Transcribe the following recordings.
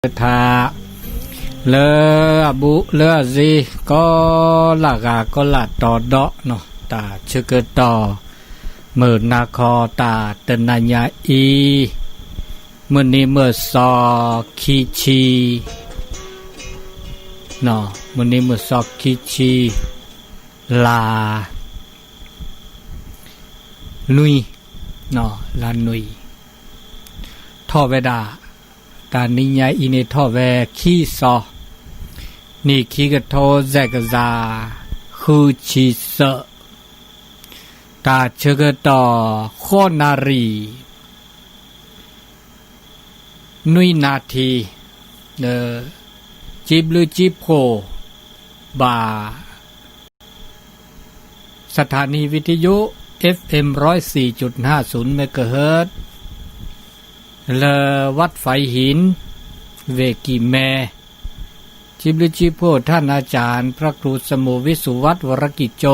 ထါ လၢအဘူးလၢအစ့ ကီလၢ်ဂၤကီလၢ်တီဒီး တၢ်ဆၢကတီၢ် မုၢ်နၤခီတၢ်တနၤညါအံၤ မုၢ်နံၤမုၢ်စီ ခံဆံ မုၢ်နံၤမုၢ်စီခံဆံ လါ နွံ လါနွံ ထီၣ်ဝဲဒၣ် တၢ်နံၤညါအံၤန့ၣ်ထီၣ်ဝဲခံစီၤ နံၣ်ခံကထိ စဲးကစၢ် ဃုဆံသၢ တၢ်ဆၢကတီၢ် ဃိးနၣ်ရံၣ် နွံနၣ်ထံၣ် ဒီး စံးဘျုးစံးဖှိၣ်ဘၣ် สถานีวิทยุ เอฟเอ็ม ร้อยสี่จุดห้าศูนย์ เมกะเฮิรตซ์ လၢ วัดฝายหิน ဝ့ၢ်ကံၢ်မဲ စံးဘျုးစံးဖှိၣ် ท่านอาจารย์ พระครูสมุ วิสุวัฒน์ วรกิจโจ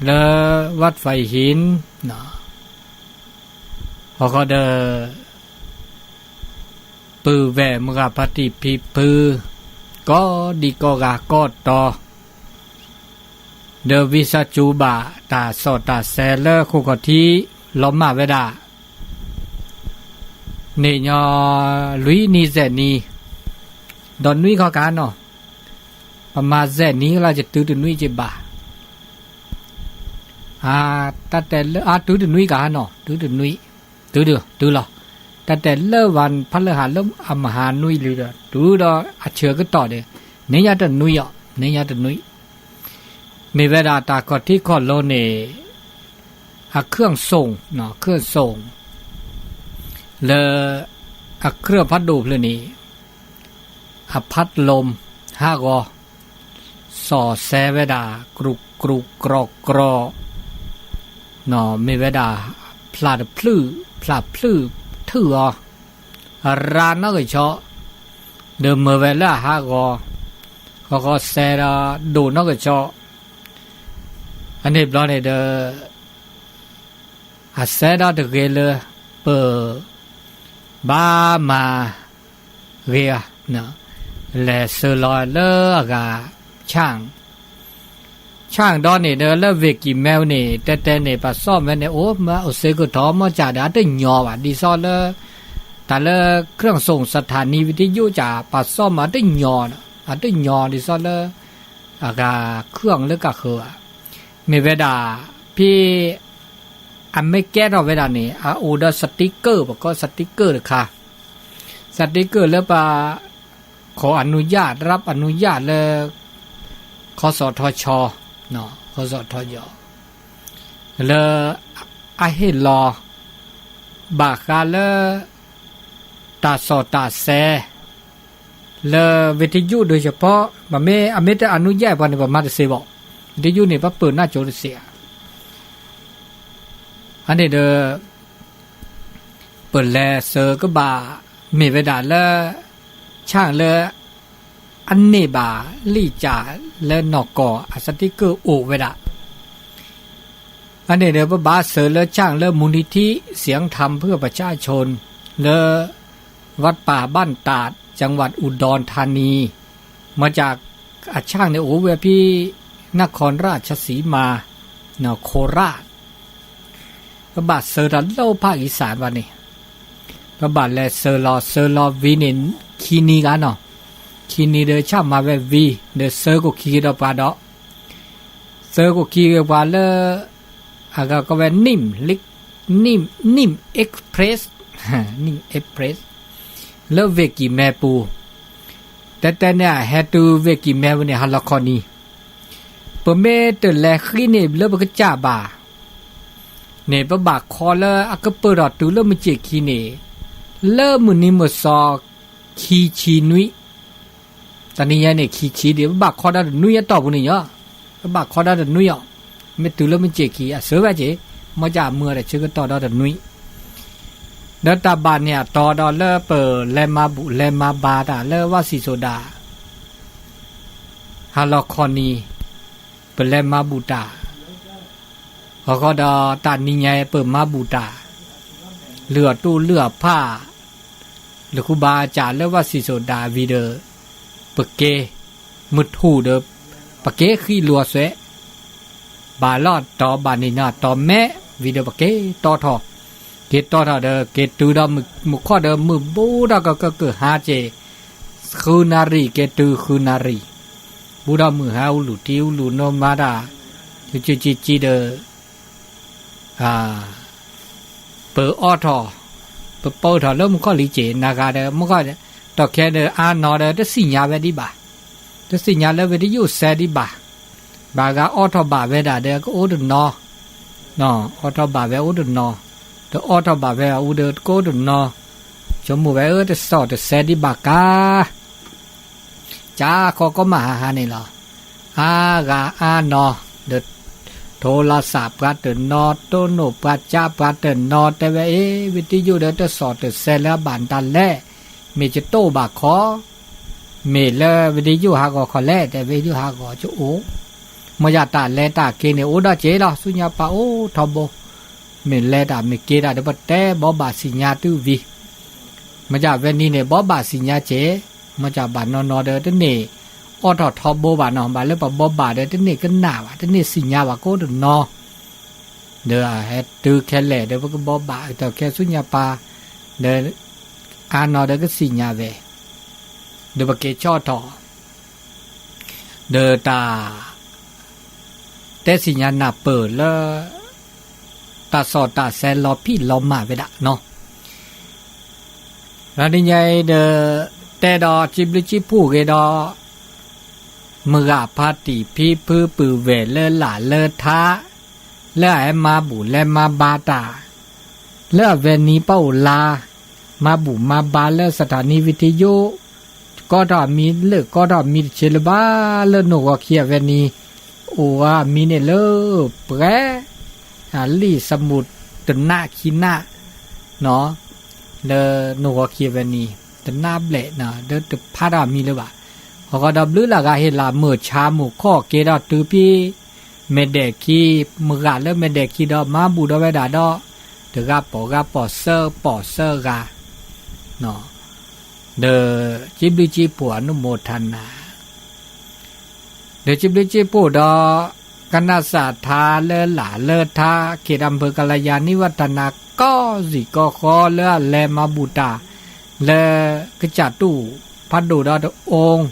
လၢ วัดฝายหิน ဟီၣ်ခိၣ်ဒီး ပုၢ်ဝဲၢ်မုၢ်ဂၤဖါတံၢ်ဖံဖု ကိးဒံကိးဂၤကိးတီၤ ဒီးဝံသးစူၤဘၣ်တၢ်စီၣ်တၢ်ဆဲးလၢဃိၣ်ခီၣ်ထံး လီၤမၢ်ဝဲဒၣ် န့ၣ်ညီလွံၢ်နံၤစဲးနံၤ ဒီးနွံခီကဟါနီၤ ပမၤစဲးနံၤကလီၤ ယတုၤတနွံက့ၤဘၣ် တၢ်တဲလၢ အတုၤတနွံကဟါနီၤ တုၤတနွံ တုၤဒီး တုၤလီၤ တၢ်တဲလၢဝဲဖးလၢဟးလၢအမဟါနွံလံဒီး တုၤဒီးအဆၢကတီၢ်ဒီး န့ၢ်ညါတနွံအီၤ န့ၢ်ညါတနွံ မ့ၢ်ဝဲဒၣ်တၢ်ခီၣ်ထံးခီၣ်လိၤန့ၣ် အခၢၣ်စိၣ် အခၢၣ်စိၣ် လၢ အခၢၣ်ဖးဒိၣ်ဖျၢၣ်န့ၣ် အဖးလိမ် ဟးဂီၤ စီၣ်ဆဲးဝဲဒၣ် ကြူကြူကြီကြီ မ့ၢ်ဝဲဒၣ် ဖျးတဖျၢၣ် ဖျးဖျၢၣ်ထုးအီၤ အရၤနီၢ်ကဆီ ဒီးမၤဝဲလၢအဟးဂီၤ ဃီဃီဆဲးဒီးဒိၣ်နီၢ်ကဆီ အန့ၣ်ဘျီန့ၣ်ဒီး အဆဲးဒီးတဂ့ၤလၢ ပ ဘၣ်မၤဂ့ၤအီၤ လဲၤဆှၢလီၤလၢအဂၤ ဆၣ် ဆၣ်ဒီးန့ၣ်ဒီးလၢဝ့ၢ်ကံၢ်မဲန့ၣ် တဲတဲန့ၣ် ပှၤစီၣ်ဝဲန့ၣ် အိၣ်မးအိၣ်စ့ကထီမီၢ်ကၠးဒီး အတညီဘၣ် ဒ်သိးလၢ တၢ်လၢ เครื่องส่งสถานีวิทยุ ကၠး ပှၤစီၣ်မးအတညီ အတညီဒ်သိးလၢ အဂၤ เครื่อง လၢကဃၢၤဘၣ် မ့ၢ်ဝဲဒၣ် ဖဲ အမ့ၢ်ကဲထီၣ်ဝဲဒၣ်န့ၣ် အအိၣ်ဒီး sticker ပကိး sticker တခါ sticker လၢပှၤ ขออนุญาต รับอนุญาต လၢ ခီစီၣ်ထီၣ်ဆီ ခီစီၣ်ထီၣ်ဆီ လၢ အဟ့ၣ်လီၤ ဘၣ်ဃးလၢ တၢ်စီၣ်တၢ်ဆဲး လၢ วิทยุ โดยเฉพาะ ပမ့ၢ် အမ့ၢ်တ อนุญาต ပှၤန့ၣ် ပမၤတသ့ဘၣ် วิทยุ န့ၣ် ပပၢၢ်နၢ်ကၠိတသ့ဧါ အန့ၣ်ဒီး ပလဲၤဆှၢကဘၣ် မ့ၢ်ဝဲဒၣ်လၢ ဆၣ်လၢ အန့ၢ်ဘၣ်လံာ်ကၠးလၢနီၢ်ကီၢ်အ sticker အိၣ်ဝဲဒၣ် အန့ၣ်ဒီး ပဘၣ်ဆှၢလၢဆၣ်လၢ มูลนิธิเสียงธรรมเพื่อประชาชน လၢ วัดป่าบ้านตาด จังหวัดอุดรธานี မ့ၢ်ကၠး အဆၣ်န့ၣ် အိၣ်ဝဲဖဲ นครราชสีมา โคราช ပဘၣ်ဆှၢတၢ်လၢ ภาคอีสาน ဘၣ်န့ၣ် ပဘၣ်လဲၤဆှၢလီၤ ဆှၢလီၤဝံၤန့ၣ် ခံနံၤဂၤနီၤ ခံနံၤဒီးဆၣ်မၤဝဲဝံၤ ဒီးဆှၢကိၣ်ခံက့ၤဒီးပှၤဒီး ဆှၢကိၣ်ခံက့ၤပှၤလၢ အဂၤကီဝဲ นิ่ม นิ่ม นิ่ม Express นิ่ม Express လၢဝ့ၢ်ကံၢ်မဲပူၤ တဲတဲန့ၣ် အဟဲတုၤဝ့ၢ်ကံၢ်မဲဝဲန့ၣ် ဟါလီၤခီနံၤ ပမ့ၢ်တလဲၤဃံန့ၣ်လၢပကစၢ်ဘၣ် န့ၣ် ပဘၣ်ခီလၢအကပၢၢ်ထီၣ်တုၤလၢမုၢ်စ့ၢ်ခံန့ၣ် လၢမုၢ်နံၤမုၢ်သီ ခံဆံနွံ တနံၤညါန့ၣ် ခံဆံဒံး ပဘၣ်ခီဒီးတနွံအတီၢ်ပူၤန့ၣ်ညီ ပဘၣ်ခီဒီးတနွံအီၤ မ့ၢ်တုၤလၢမုၢ်စ့ၢ်ခံ အစၢၤဝဲက့ၤ မ့ၢ်ကၠးမုၢ်ဒီးဆၢကတီၢ်ဒီးတနွံ ဒီးတၢ်ဘၣ်န့ၣ်အတီဒီးလၢပလဲၤမၤဘူၣ်လဲၤမၤဘါတၢ်လၢဝၣ်စံၣ်စိၤဒၣ် ဟါလီၤခီနံၤ ပလဲၤမၤဘူၣ်တၢ် အဃိဒီးတၢ်နံၤညါအံၤပမၤဘူၣ်တၢ် လုၢ်အီၣ်တူၢ်လုၢ်အီၣ်ဖး လၢဃုဘါစးလၢဝၣ်စံၣ်စိၤဒၤဝံၤဒီး ပက့ၤမုၢ်ထူၣ်ဒီး ပက့ၤဃံလိာ်အစွဲ ဘၣ်လီၤတီၤဘၣ်နံၤနီၤတီၤမဲာ်ဝံၤဒီး ပက့ၤတီထီၣ်, က့ၤတီထီၣ်ဒီး က့ၤတုၤဒီးမုၢ်ခီၣ်ဒီး မုၢ်ဘူးထီၣ်ကကကဟါက့ၤ ဃုနၣ်ရံၣ် က့ၤတုၤဃုနၣ်ရံၣ်, ဘူးထီၣ်မုၢ်ဟါ အူလူၤထံအူလူၤနိမၤတၢ် ကကကကဒီး ပအီထီၣ်, ပပၢထီၣ်လၢမုၢ်ခီၣ်လံက့ၤ နဂၤဒီး မုၢ်ခီၣ် တီၢ်ခဲဒီးအါနီၤဒီး တသ့ၣ်ညါဝဲဒံးဘၣ်, တသ့ၣ်ညါလၢဝံၤတယိၣ်စဲဒံးဘၣ်, ဘၣ်ဂၤအီထီၣ်ဘၣ်ဝဲဒၣ်ဒီး ကအိၣ်တနီၤ, အီထီၣ်ဘၣ်ဝဲအိၣ်တနီၤ, ဒီးအီထီၣ်ဘၣ်ဝဲအူဒီး ကအိၣ်တနီၤ, ဆိကမိၣ်ဝဲအၢ တစီၣ်တဆဲဒံးဘၣ်ကါ ကၢ်ခီကီၢ်မးဟးဟးန့ၣ်လီၤ. အါဂၤအါနီၤ, ဒီးထိလီၤစးပှၤတနီၤ, တိၢ်နီၣ်ပှၤကၢ်ပှၤတနီၤ, တဲဝဲအ့ ဝံၤတယိၣ်ဒီး တစီၣ်တဆဲလၢအဘၣ်နတၢ်လဲၣ်, မ့ၢ်ကတိၢ်ဘၣ်ခီ, မ့ၢ်လၢဝံၤတယိၣ်ဟးဂီၤခီလဲၣ်, တဲဝံၤတယိၣ်ဟးဂီၤကအိၣ်, မ့ၢ်ယတၢ်လဲၤတၢ်က့ၤန့ၣ် အိၣ်ဒီးက့ၤလီၤ, ဆူညါပၤအိၣ်ထီဘိ, မ့ၢ်လဲၤတၢ်မ့ၢ်က့ၤတၢ်ဒီး ပတဲဘီဘၣ်သ့ၣ်ညါတုၤဝံၤ မ့ၢ်ကဘၣ်ဝဲနံၤန့ၣ် ဘီဘၣ်သ့ၣ်ညါက့ၤ, မ့ၢ်ကဘၣ်နီၢ်နီၢ်ဒီး တန့ၢ်အီထီၣ်ထီဘိဘၣ်နီၤ, ဘၣ်လၢပဘီဘၣ်ဒီး တန့ၢ်ကနၣ်ဘၣ်, တန့ၢ်သ့ၣ်ညါဘၣ်ကိးတနီၤ, ဒီးဟဲတုၤခဲလၢာ်ဒီး ပကဘီဘၣ်အတီၢ်ခဲဆူညါပၤ, ဒီးအါနီၤဒီးကသ့ၣ်ညါဝဲ, ဒီးပက့ၤဆီၣ်ထီၣ် ဒီးတၢ် တဲသ့ၣ်ညါနၢ်ပၢၢ်လၢ တၢ်စီၣ်တၢ်ဆဲးလီၤဖံးလီၤမၤဝဲဒၣ်နီၤ, ဒီးနံၤညါအံၤဒီး တဲဒီးစံးဘျုးစံးဖှိၣ်ဂ့ၤဒီး မုၢ်ဂၤဖါတံၢ်ဖံဖုပုၢ်ဝဲၢ်လၢလာ်လၢထါ, လၢအဟဲမၤဘူၣ်လဲၤမၤဘါတၢ်, လၢအဝဲနံၤပအိၣ်လါ, မၤဘူၣ်မၤဘါလၢ စထၣ်နံၣ်ဝံၤတယိၣ်, ကီထီၣ်အမံၤလၢ ကီထီၣ်အမံၤတဆ့လၢၤဘၣ်လၢ နိၣ်ဂီၤခံအဝဲနံၤ, အိၣ်ဝဲအမံၤန့ၣ်လၢ ပှဲၤ လံာ်စမူးတနးခံနး လၢနိၣ်ဂီၤခံအဝဲနံၤ တနးဘျဲၣ် ဒီးတဖးထီၣ်အမံၤလၢၤဘၣ်, အဃိဒီးဘျုးလၢဂၤဟ့ၣ်လၤမုၢ်ဆါမုၢ်ခီၣ်က့ၤဒီးတုၤဖဲ မဲာ်ဒဲးခံ, မုၢ်ဂၤလၢမဲာ်ဒဲးခံဒီး မၤဘူၣ်ဒီးဝဲဒၣ်ဒီး တဂၤပိာ်ဂၤပိာ်သၢပိာ်သၢဂၤ ဒီးစံးဘျုးစံးဖှိၣ် အနုမောทนา ဒီးစံးဘျုးစံးဖှိၣ်ဒီး ကနၣ်စၢ်ထါလၢလာ်လၢထါ เขตอำเภอกัลยาณิวัฒนา ကိးစ့ၢ်ကီးဃီလၢအလဲၤမၤဘူၣ်တၢ် လၢကစၢ်တူၢ်ဖးဒိၣ်ဒီးတအိၣ်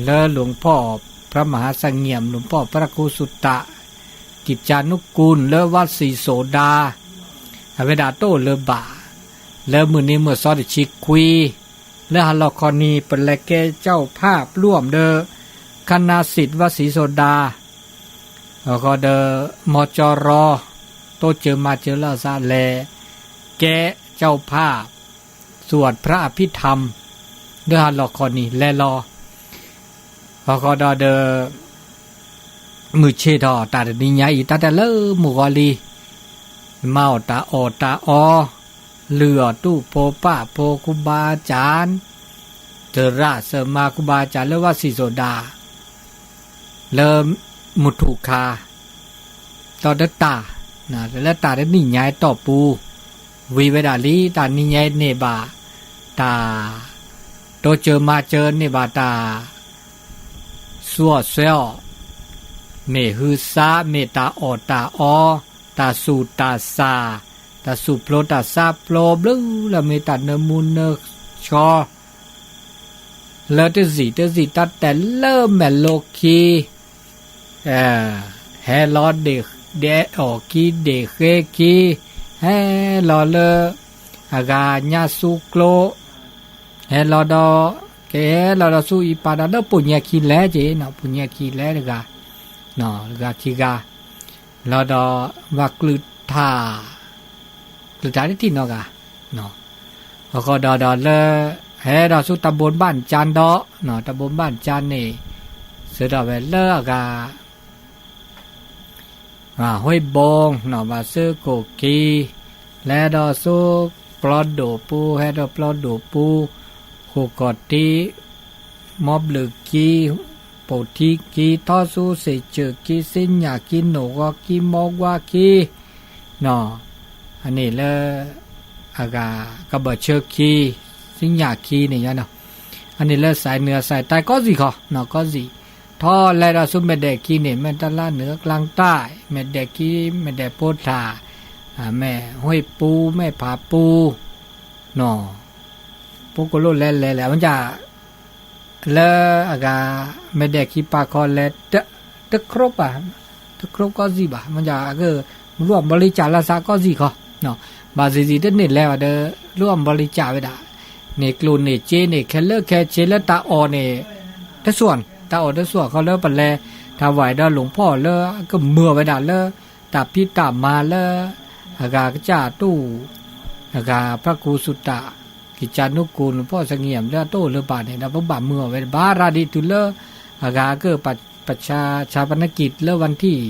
လၢလူၤဖီၣ် พระมหาเสงี่ยม လူၤဖီၣ် พระครูสุตตะ กิจจานุกูล လၢဝၣ်စံၣ်စိၤဒၤ အဝဲဒၣ်တအိၣ်လၢၤဘၣ် လၢမုၢ်နံၤမုၢ်သီတဆံခွံ လၢဟါလီၤခီနံၤ ပလဲၤကဲကၠီၣ်ဖးပျူၢ်အီၤဒီး คณะศิษย์วัดศรีโสดา အဃိဒီး มจร တိစၢၤမၤစၢၤလၢအသးလဲၤ ကဲကၠီၣ်ဖး สวดพระอภิธรรม လၢဟါလီၤခီနံၤလဲၤလီၤ အဃိဒီးဒီး မုၢ်ဆ့ၣ်ထီၣ်တၢ်တနံၤညါအံၤ တၢ်တဲလၢမုၢ်ဂီၤလံ မၤအီၣ်တၢ်အီၣ်တၢ်အီ လုၢ်အီၣ်တူၢ်ဖိပာ်ဖိ ครูบาอาจารย์ သရၣ်သမါ ครูบาอาจารย์ လၢဝၣ်စံၣ်စိၤဒၤ လၢမုၢ်ထူၣ်ခါ ဒီးတတၢ် လၢတၢ်တနံၤညါအံၤတီၢ်ပူၤ ဝံၤဝဲဒၣ်လံ တၢ်နံၤညါအံၤန့ၢ်ဘၣ် တၢ်တိစၢၤမၤစၢၤ န့ၢ်ဘၣ်တၢ် သူအီၣ်စွဲအီၣ် မ့ၢ်ဟုသါ မ့ၢ်တၢ်အီၣ်တၢ်အီ တၢ်သူၣ်တၢ်သၣ် တၢ်သူၣ်ဖျိတၢ်သးဖျိ ဘျုးလၢမ့ၢ်တၢ်နၢမူနၢဆှီ လၢတစံၣ်တစံၣ် တၢ်တဲလၢမဲာ်လိခံ ဟဲလီၤဒ့ၣ်ဒဲးအီၣ်ခံဒ့ၣ်ဃ့ခံ ဟဲလီၤလၢ အဂၤညါဆူကျိ ဟဲလီၤဒီး ကဟဲလီၤဒီးဆူအံၤပာ်ဒီးလၢပိာ်ညါခံလဲၣ်က့ၤ ပိာ်ညါခံလဲၣ်တဂၤ တဂၤခံဂၤ လီၤဒီး ဝၤကလုၢ်ထါ ကလုၢ်ထါတထံၣ်နီတဂၤ အဃိဒီးဒီးလၢ ဟဲဒီးဆူတၢ်ဘိးဘၣ်ကၠၢ်ဒီး တၢ်ဘိးဘၣ်ကၠၢ်န့ၣ် စၢၤဒီးဝဲလၢအဂၤ ဟွေးဘိ ဘၣ်ဆၢကိၣ်က့ၤ လဲၤဒီးဆူပျီဒိၣ်ပူၤ ဟဲဒီးပျီဒိၣ်ပူၤ ဃိၣ်ကီၢ်တံ မီဘျုးကံ ပိာ်ထံကံ ထီဆူစ့ၣ်စၢၢ်ကံ စ့ညၣ်ကံ နိၣ်ဂီၤကံ မီဝါကံ အန့ၣ်လၢ အဂၤကဘၢၣ်ဆၢခံ သ့ၣ်ညါခံန့ၣ်ညါနီၤ, အန့ၣ်လၢစဲးနုာ်အစဲးတၢ်ကီၢ်စံၣ်ခီနီၤ ကီၢ်စံၣ်, ထီၣ်လဲၤဒီးဆူမဲာ်ဒဲးခံန့ၣ် မဲၢ်တလၢ်နုာ်အကျါတၢ် မဲာ်ဒဲးခံ မဲာ်ဒဲးဖိထၣ် မဲာ်ဟွ့ၣ်ပူ မဲာ်ဖးပူ နီၤ, ဖိကလိၣ်လဲၤလဲၤလဲၤ မ့ၢ်ဒ် လၢအဂၤ မဲာ်ဒဲးခံပာ်ခီလဲၤ တခရူးဘၣ်, တခရူးကီၢ်စံၣ်ဘၣ် မ့ၢ်ဒ် ကလူၢ်အဘီလံကၢ်လၢသးကီၢ်စံၣ်ခီ, ဘၣ်စံးစံးတန့ၢ်လဲၤဘၣ်ဒီး လူၢ်အဘီလံကၢ်ဝဲဒၣ်, န့ၢ်ကျိၣ်န့ၢ်စ့န့ၣ် ခဲလၢာ်ခဲဆ့လၢတၢ်အီၣ်န့ၣ် တစိၢ်, တၢ်အီၣ်တစိၢ်ခီလၢပလဲၤ တၢ်ဝဲဒီးလူၤဖီၣ်လၢကမုာ်အီၤဝဲဒၣ်လၢ တၢ်ဖံးတၢ်မၤလၢ အဂၤကစၢ်တအိၣ် အဂၤဖးကူစူၣ်တၢ် ကစၢ်နူၢ်ကူၣ်နဖီၣ်စငံၢ်လၢအတအိၣ်လၢၤဘၣ်န့ၣ် ဒီးပဘၣ်မုာ်အီၤဝဲဘၣ်ရၤဒ်တုၤလၢ အဂၤက ပဆါ ဆါပနကံၢ်လၢဝၢ်ထံၣ်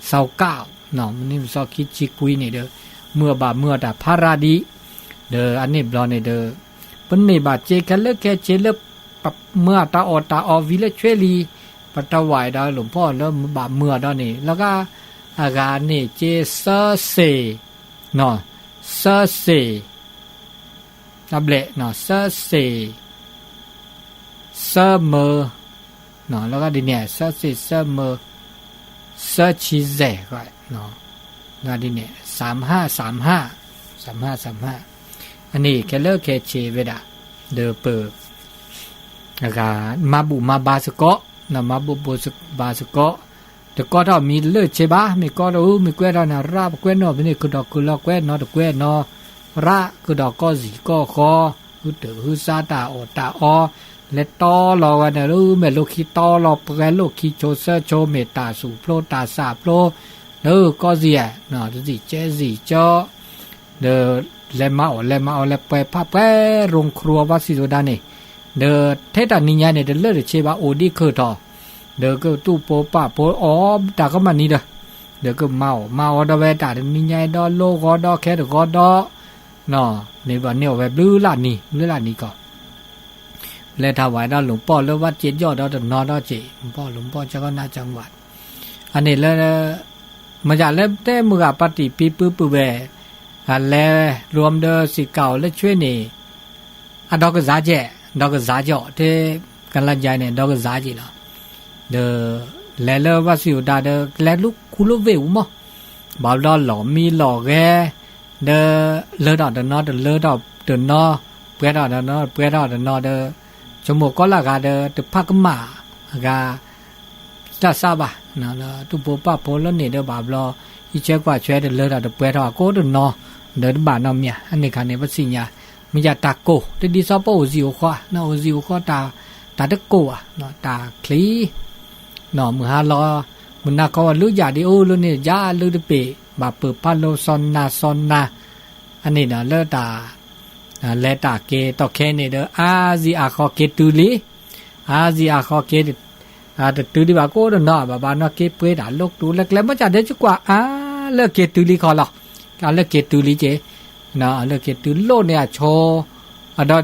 စီၤကၣ် မနုၤစီၤခံဆံကွံန့ၣ်ဒီး မုာ်အီၤဘၣ်မုာ်အီၤတၢ်ဖးရၤဒ် ဒီးအန့ၣ်ဘျီန့ၣ်ဒီး ပန့ၢ်ဘၣ်စ့ခဲလၢာ်ခဲဆ့လၢ ပမၤတၢ်အီၣ်တၢ်အီဝံၤလၢဆွဲလံ, ပတဝဲဒီးလူၤဖီၣ်လၢဘၣ်မုာ်အီၤဒီးန့ၣ် လၢက အဂၤန့ၣ်က့စၢစ့ၣ်, စၢစ့ၣ်, တဘျဲၣ် စၢစ့ၣ်, စၢမၢ, လၢကဒ်န့ၣ် စၢစ့ၣ် စၢမၢ, စၢဆံစဲၣ်, လၢဒ်န့ၣ် စၢမ်ဟၣ် စၢမ်ဟၣ်, စၢမ်ဟၣ် စၢမ်ဟၣ်, အန့ၣ်ခဲလၢာ်ခဲဆ့ဝဲဒၣ်, ဒီးပ အဂၤ မၤဘူၣ်မၤဘါစ့ၢ်ကီး, မၤဘူၣ်ဘါစ့ၢ်ကီး, တကီထီၣ်မံၤတလၢာ်ဆ့ဘၣ်, မ့ၢ်ကီတအူ မ့ၢ်ကွဲထီၣ်န့ၣ် ရၣ်ပကွဲနီၣ်ဖဲန့ၣ် ခုၣ်ဒီးခုၣ်လီၤကွဲနီၣ်တကွဲနီၣ်, ရၣ်ခုၣ်ဒီးကီၢ်စံၣ်ကီၢ်ဃီ, ဟုတဟုစါတၢ်အီၣ်တၢ်အီ, လဲၤတီလီၤဝဲန့ၣ် လၢမဲာ်လိခံတီလီၤပှဲၤလိခံဆိစၢဆိ မ့ၢ်တၢ်ဆူၣ်ဖျိတၢ်ဆးဖျိ, လၢကီၢ်စံၣ်ဧါ, တစံၣ်ကဲစံၣ်ကၠီ ဒီး လဲၤမၤအီၣ်လဲၤမၤအီၣ် လဲၤပှဲၤဖးပှဲၤရိၣ်ခရူအဝဲစံၣ်စိၤဒၣ်န့ၣ်, ဒီးထဲတၢ်နံၤညါန့ၣ် တလၢာ်တဆ့ဘၣ်အိၣ်ဒံးခၢၣ်ထီၣ်, ဒီးကတူၢ်ပိာ်ပာ်ပိာ်အီၣ်တၢ်ကမၣ်နံၤဒီး, ဒီးကမၤအီၣ်မၤအီၣ်ဒီးဝဲတၢ်တနံၤညါဒီးလိၣ်ဂီၤဒီးခဲတဂီၤဒီး, န့ၣ်ဘၣ်န့ၢ်အီၣ်ဝဲဘျုးလၢ်နံၤ ဘျုးလၢ်နံၤကီး လဲၤထးဝဲဒီးလူၤပီၢ်လၢဝဲစ့ၣ်ယီၣ်ဒီးတနီၤဒီးစ့ၣ် ပီၢ်လူၤပီၢ်ကီနၢ်ကဝး, အန့ၣ်လၢ မ့ၢ်ဒ်လၢတဲမုၢ်ဂၤပၣ်တံၣ်ဖံပုၢ်ပုၢ်ဝဲၢ်, အလဲၤရူမ်ဒီးစံးကၤအီၤလၢဆွဲန့ၣ်, အဒီကစၢ်ကဲ, ဒီကစၢ်ကီး ထဲကလါယါန့ၣ် ဒီကစၢ်က့လီၤ, ဒီး လဲၤလၢဝဲစံၣ်စိၤဒၣ်ဒီး ကလဲၤလၢခူလၢဝ့ၢ်အူမီၢ်, ဘၣ်ဘျီလီၢ်မံလီၢ်ဂဲၤ ဒီး လၢထီၣ်တနီၤတလၢထီၣ်တနီၤ, ပှဲၤထီၣ်တနီၤပှဲၤထီၣ်တနီၤဒီး, ဆိကမိၣ်ကီလၢဂၤဒီး တဖးကမၣ်အဂၤ တၢ်စၢ်ဘၣ်, တူၢ်ဖိပာ်ဖိလၢန့ၣ်ဒီးဘၣ်ဘျီ, ဟံးဆၢကွၢ်ဆၢတလၢထီၣ်တပှဲၤထီၣ်အကိးတနီၤ, ဒီးတဘၣ်နီတမံၤ အန့ၣ်ခါန့ၣ် ပသ့ၣ်ညါ, မ့ၢ်ယၤတၢ်ကိၢ် တဒ်သိးပအိၣ်စံၣ်အိၣ်ဃီ, အိၣ်စံၣ်အိၣ်ဃီတၢ်, တၢ်တကိၢ်ဘၣ်, တၢ်ချံ မုၢ်ဟါလီၤ, မုၢ်နၤခီဝဲလုၢ်ယၤဒံးအိၣ်လၢန့ၣ် ယၤလုၢ်တပ့ၢ်, ဘၣ်ပၢၢ်ဖးလိစီနၤစီနၤ, အန့ၣ်ဒီးလၢတၢ် လဲၤတၢ်က့ၤတီၢ်ခဲန့ၣ်ဒီး အါစံၣ်အါဃီက့ၤတုၤလံ, အါစံၣ်အါဃီက့ၤ တတုၤဒံးဘၣ်ကိးတနီၤ ဘၣ်ဘၣ်နီၢ်က့ၤပှ့ၤတၢ်လိၣ်တူာ်လၢကျဲ မ့ၢ်ဒ်ဒဲးကကွၢ်အါလၢက့ၤတုၤလံခီလီၤ, အါလၢက့ၤတုၤလံက့ၤ, အါလၢက့ၤတုၤလိၣ်န့ၣ်အဆိ အဒီ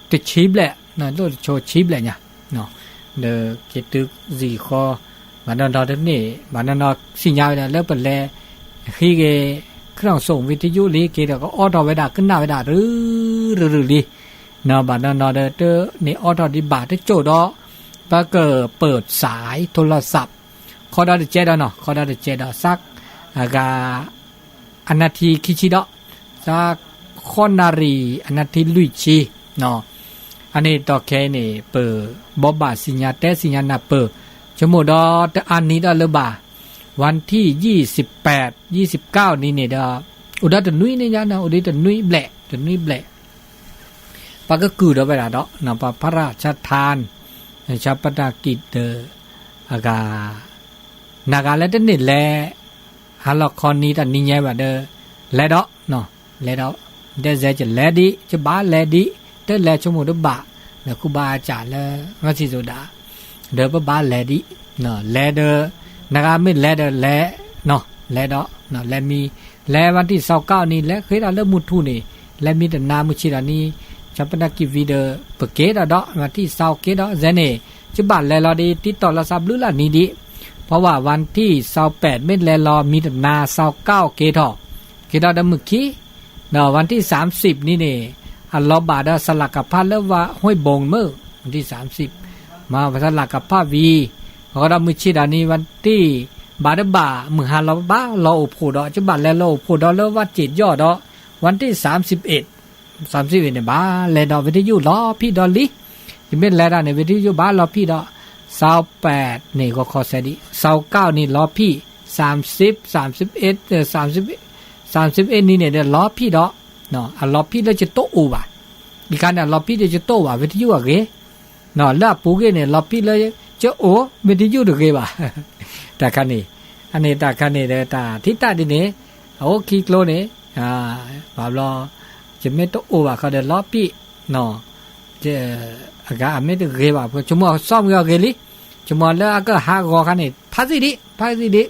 တဆံဘျဲၣ်, လိၣ်တဆိဆံဘျဲၣ်ညါ, ဒီးက့ၤတုၤစံၣ်ဃီ, ဘၣ်နီၢ်နီၢ်တန့ၢ် ဘၣ်နီၢ်နီၢ်သ့ၣ်ညါဝဲဒၣ်လၢပလဲၤ ဟံးဂ့ၤ เครื่องส่งวิทยุလံ က့ၤဒီးကအိးထီၣ်ဝဲဒၣ်ကနၣ်ဝဲဒၣ်ရုၢ်ရုၢ်ရုၢ်လံ, ဘၣ်နီၢ်နီၢ်ဒီးတန့ၢ်အိးထီၣ်ဒံးဘၣ်တစိၢ်ဒီး ပကပၢၢ်စး โทรศัพท์ ခီဒီးတကဲဒီးနီၤ ခီဒီးတကဲဒီး စး အဂၤ အနၢ်ထံခံဆံဒီး စး ဃိးနၣ်ရံၣ် အနၢ်ထံလွံၢ်ဆံ, အန့ၣ်တီၢ်ခဲအံၤန့ၣ် ပဘိးဘၣ်စံၣ်ညါတဲစံၣ်ညါနၢ်ပၢၢ်, ဆိကမိၣ်ဒီးတအါနံၤဒီးလၢၤဘၣ်, ဝၣ်ထံၣ်ယံၣ်စံးပၢၣ် ယံၣ်စံးကၠၢ်နံၤန့ၣ်ဒီး အိၣ်ဒီးတနွံန့ၣ်ညါ အိၣ်ဒီးတနွံဘျဲၣ် တနွံဘျဲၣ် ပကကုၢ်ဒီးဝဲဒၣ်ဒီး ပှၤဖးရၣ်ဆါထၣ် ဆါပနၢ်ကံၢ်ဒီး အဂၤ နဂၤလၢတန့ၢ်လဲၤ ဟါလီၤခီနံၤတၢ်နံၤညါဘၣ်ဒီး လဲၤဒီး လဲၤဒီး ဒဲစဲးကလဲၤဒံး ကဘၣ်လဲၤဒံး တလဲၤဆိကမိၣ်တဘၣ် ဒီးဃုဘၣ်အစၢ်လၢ မၤစံၣ်စိၤဒၣ် ဒီးပဘၣ်လဲၤဒံး လဲၤဒီး နဂၤမ့ၢ်လဲၤဒီးလဲၤ လဲၤဒီး လဲၤမံၤ လဲၤဝၣ်ထံၣ်စီၤကၠီနံၤ လဲၤဃ့ဒီးလၢမုၢ်ထူၣ်န့ၣ် လဲၤမံၤတနၤမုၢ်ဆ့ၣ်ဒီးနံၤ ဆါပနၢ်ကံၢ်ဝံၤဒီး ပက့ၤဒီးဒီး ဝၣ်ထံၣ်စီၤက့ၤဒီး စဲန့ၣ် ကဘၣ်လဲၤလီၤဒံးတံတီၢ်လီၤသးဘျုးလၢနံၤဒံး เพราะว่าဝၣ်ထံၣ်စီၤပၢၣ်မ့ၢ်လဲၤလီၤမံၤတနၤ စီၤကၠီက့ၤထီၣ် က့ၤထီၣ်ဒီးမုၢ်ခံ ဒီးဝၣ်ထံၣ်စၢမ်စံးနံၤန့ၣ် အလီၤဘၣ်ဒီးစလၢကဖးလၢဝ့ၢ်ဘိၣ်မုၢ် วันที่สามสิบ မၤစလၢကဖးဝံၤ အဃိဒီးမုၢ်ဆ့ၣ်ဒီးနံၤ วันที่ ဘၣ်တဘၣ်မုၢ်ဟါလီၤဘၣ်လီၤအိၣ်ဖှိၣ်ဒီး ကဘၣ်လဲၤလီၤအိၣ်ဖှိၣ်ဒီးလၢဝ့ၢ်စ့ၣ်ယီၣ်ဒီး วันที่สามสิบเอ็ด สามสิบเอ็ดန့ၣ် ဘၣ်လဲၤဒီး วิทยุ လီၤဖံးဒီးလံ. ယမ့ၢ်လဲၤတၢ်န့ၣ် วิทยุ ဘၣ်လီၤဖံးဒီး စၢပှဲးန့ၣ် ဂီၤခီစဲးဒံး စၢကၠီန့ၣ် လီၤဖံး သၢမ်သိပ်း သၢမ်သိပ်းအ့ၣ် သၢမ်သိပ်း သၢမ်သိပ်းအ့ၣ်နံၤန့ၣ်ဒီး လီၤဖံးဒီး အလီၤဖံးလၢယတအိၣ်ဘၣ်. အံၤခါန့ၣ် အလီၤဖံးလၢယတအိၣ်ဘၣ် วิทยุ အဂ့ၤ လၢအပူၤဂ့ၢ်န့ၣ် လီၤဖံးလၢယအိၣ် วิทยุ တဂ့ၤဘၣ်. တၢ်ခါန့ၣ် အန့ၣ်တၢ်ခါန့ၣ်ဒီး တၢ်ထံၣ်တၢ်ဒ်န့ၣ် အအိၣ်ခံကျိန့ၣ် ဘၣ်ဘျီ ယမ့ၢ်တအိၣ်ဘၣ်ဃီဒီးလီၤဖံး အဂၤအမ့ၢ်တဂ့ၤဘၣ် ဆိကမိၣ်အစီမုၢ်အဂ့ၤလံ. ဆိကမိၣ်လၢအကဟးဂီၤခါန့ၣ် ဖးသံဒံး ဖးသံဒံး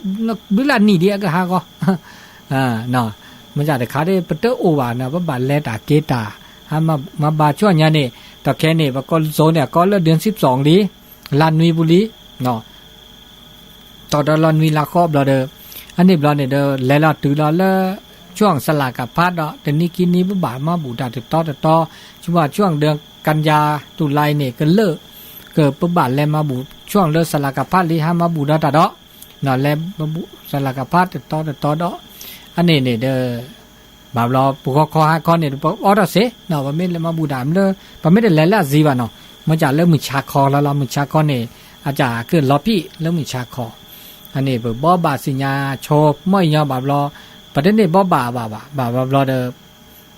ဘုလၢနံၣ်ဒံးအကဟးဂီၤ မ့ၢ်တခါဒ် ပတအိၣ်ဘၣ်န့ၣ် ပဘၣ်လဲၤတၢ်က့ၤတၢ် မၤဘၣ်ဆူညါန့ၣ် တၢ်ခဲန့ၣ် ပကိးစိၤန့ၣ် အကိးလၢ เดือนสิบสอง လံ လါနွံပူၤလံ တီၢ်ဒီးလါနွံလါဃီဘျီဒီး အန့ၣ်ဘျီန့ၣ်ဒီး လဲၤလီၤတုၤလီၤလၢ ช่วง စလၢကဖးဒီး တနံၤခံနံၤ ပဘၣ်မၤဘူၣ်တၢ်တတီတတီ ဆိကမိၣ် ช่วง เดือนกันยา ตุลา န့ၣ် ကလၢာ် ကပဘၣ်လဲၤမၤဘူၣ် ช่วง လၢစလၢကဖးလံ ဟးမၤဘူၣ်ဒီးတၢ်ဒီး လဲၤမၤဘူၣ်စလၢကဖးတတီတတီဒီး အန့ၣ်န့ၣ်ဒီး ဘၣ်ဘျီ ပဂီၤခီဟါခီန့ၣ် ပအိးထီၣ်စ့ၢ် ပမ့ၢ်လဲၤမၤဘူၣ်တၢ်လၢ ပမ့ၢ်တလဲၤလၢအစံးဘၣ်နီၤ မ့ၢ်ကၢ်လၢမုၢ်ဆါခီလီၤလီၤ မုၢ်ဆါခီန့ၣ် အကၢ်ကလီၤဖံးလၢမုၢ်ဆါခီ အန့ၣ် ပဘီဘၣ်သ့ၣ်ညါဆိ မ့ၢ်အညီဘၣ်ဘျီ ပတန့ၢ်ဘီဘၣ်ဘၣ်ဘၣ် ဘၣ်ဘျီဘျီဒီး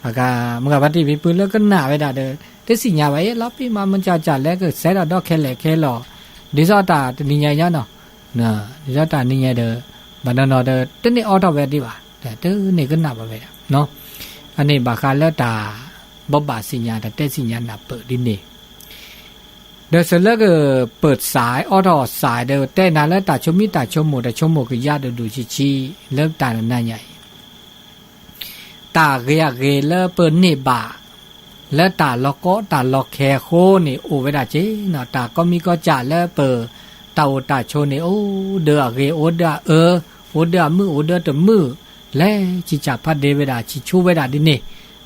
အဂၤ မ့ၢ်ဂၤဖါတံၢ်ဖံဖုလၢကနၣ်ဝဲဒၣ်ဒီး တသ့ၣ်ညါဘၣ်အ့ၣ် လီၤဖံးမး မ့ၢ်ကၢ်ကၢ်လဲၤကစဲးဒီးဒီခဲလဲၣ်ခဲလီၤ ဒ်သိးတၢ်တနံၤညါညါနီၤ ဒ်သိးတၢ်နံၤညါဒီး ဘၣ်နီၤနီၤဒီး တန့ၢ်အိးထီၣ်ဝဲဒံးဘၣ် တန့ၢ်ကနၣ်ဘၣ်ဝဲဒၣ် အန့ၣ်ဘၣ်ဃးလၢတၢ် ဘီဘၣ်သ့ၣ်ညါ တၢ်တဲသ့ၣ်ညါနၢ်ပၢၢ်ဒ်န့ၣ် ဒီးစၢၤလၢကပၢၢ်စး အိးထီၣ်စးဒီး တဲနၤလၢတၢ်ဆိမိၣ်တၢ်ဆိကမိၣ်ကယါဒိၣ်ဒိၣ်ဆံးဆံး လၢတၢ်နၤညါအံၤ တၢ်ဂ့ၤအဂ့ၤလၢပန့ၢ်ဘၣ် လၢတၢ်လီၤကီတၢ်လီၤခဲအဃိန့ၣ် အိၣ်ဝဲဒၣ်က့ၤနီၤ တၢ်ကိးမံၤကိးကၢ်လၢပ တၢ်အိၣ်တၢ်ဆိးန့ၣ် အိၣ်ဒၣ်အဂ့ၤ အိၣ်ဒၣ်အအၢ အိၣ်ဒၣ်အမုာ် အိၣ်ဒၣ်တမုာ် လဲၤဆံးစၢ်ဖးဒ့ဝဲဒၣ် ဆံးဆူဝဲဒၣ်ဒ်န့ၣ်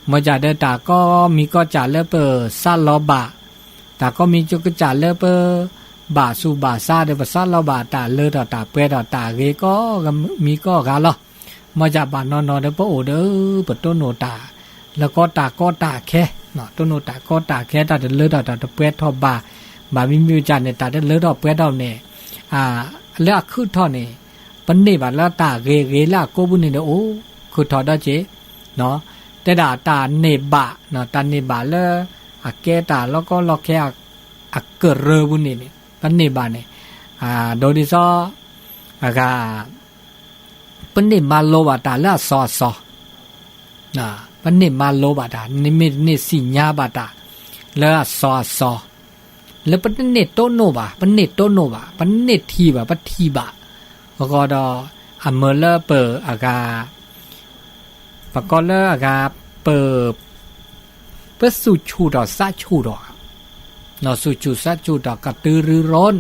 မ့ၢ်ကၢ်ဒီးတၢ်ကိးမံၤကိးကၢ်လၢပစးလီၤဘၣ် တၢ်ကိးမံၤကိးကၢ်လၢပ ဘၣ်ဆူးဘၣ်ဆါဒီး ပစးလီၤဘၣ်တၢ်လၢထီၣ်တၢ်ပှဲၤထီၣ် တၢ်ဂ့ၤကိးမံၤကိးဂၤလီၤ. မ့ၢ်ကၢ်ဘၣ်နီၢ်နီၢ်ဒီးပအိၣ်ဒီး ပတိၢ်နီၣ်တၢ် လၢကီတၢ်ကီတၢ်ခဲ တိၢ်နီၣ်တၢ်ကီတၢ်ခဲ တၢ်တလၢထီၣ်တၢ်တပှဲၤထီၣ်ဘၣ် ဘၣ်မံမံကၢ်န့ၣ် တၢ်တလၢထီၣ်ပှဲၤထီၣ်န့ၣ် လၢအခုၣ်ထီၣ်န့ၣ် ပန့ၢ်ဘၣ်လၢတၢ်ဂ့ၤဂ့ၤလၢအကိးပူၤန့ၣ်ဒီး အိၣ်ခုၣ်ထီၣ်ဒီးက့ၤ တဲဒၣ်တၢ်န့ၢ်ဘၣ် တၢ်န့ၢ်ဘၣ်လၢ အကဲတၢ်လီၤကီလီၤခဲ အကရၢပူၤန့ၣ်န့ၣ် ပန့ၢ်ဘၣ်န့ၣ် ဒ်သိး အဂၤ ပန့ၢ်မၤလိဘၣ်တၢ်လၢအစီအစီ ပန့ၢ်မၤလိဘၣ်တၢ် မ့တမ့ၢ်သ့ၣ်ညါဘၣ်တၢ် လၢအစီအစီ လၢပတန့ၢ်တိၢ်နီၣ်ဘၣ် ပန့ၢ်တိၢ်နီၣ်ဘၣ် ပန့ၢ်ထံၣ်ဘၣ် ပထံၣ်ဘၣ် အဃိဒီး အမၢလၢပအဂၤ ပကိးလၢအဂၤ ပ ပသူၣ်ဆူၣ်ထီၣ်သးဆူၣ်ထီၣ် သူၣ်ဆူၣ်သးဆူၣ်ထီၣ် ကတုၤရူၢ်ရိၣ်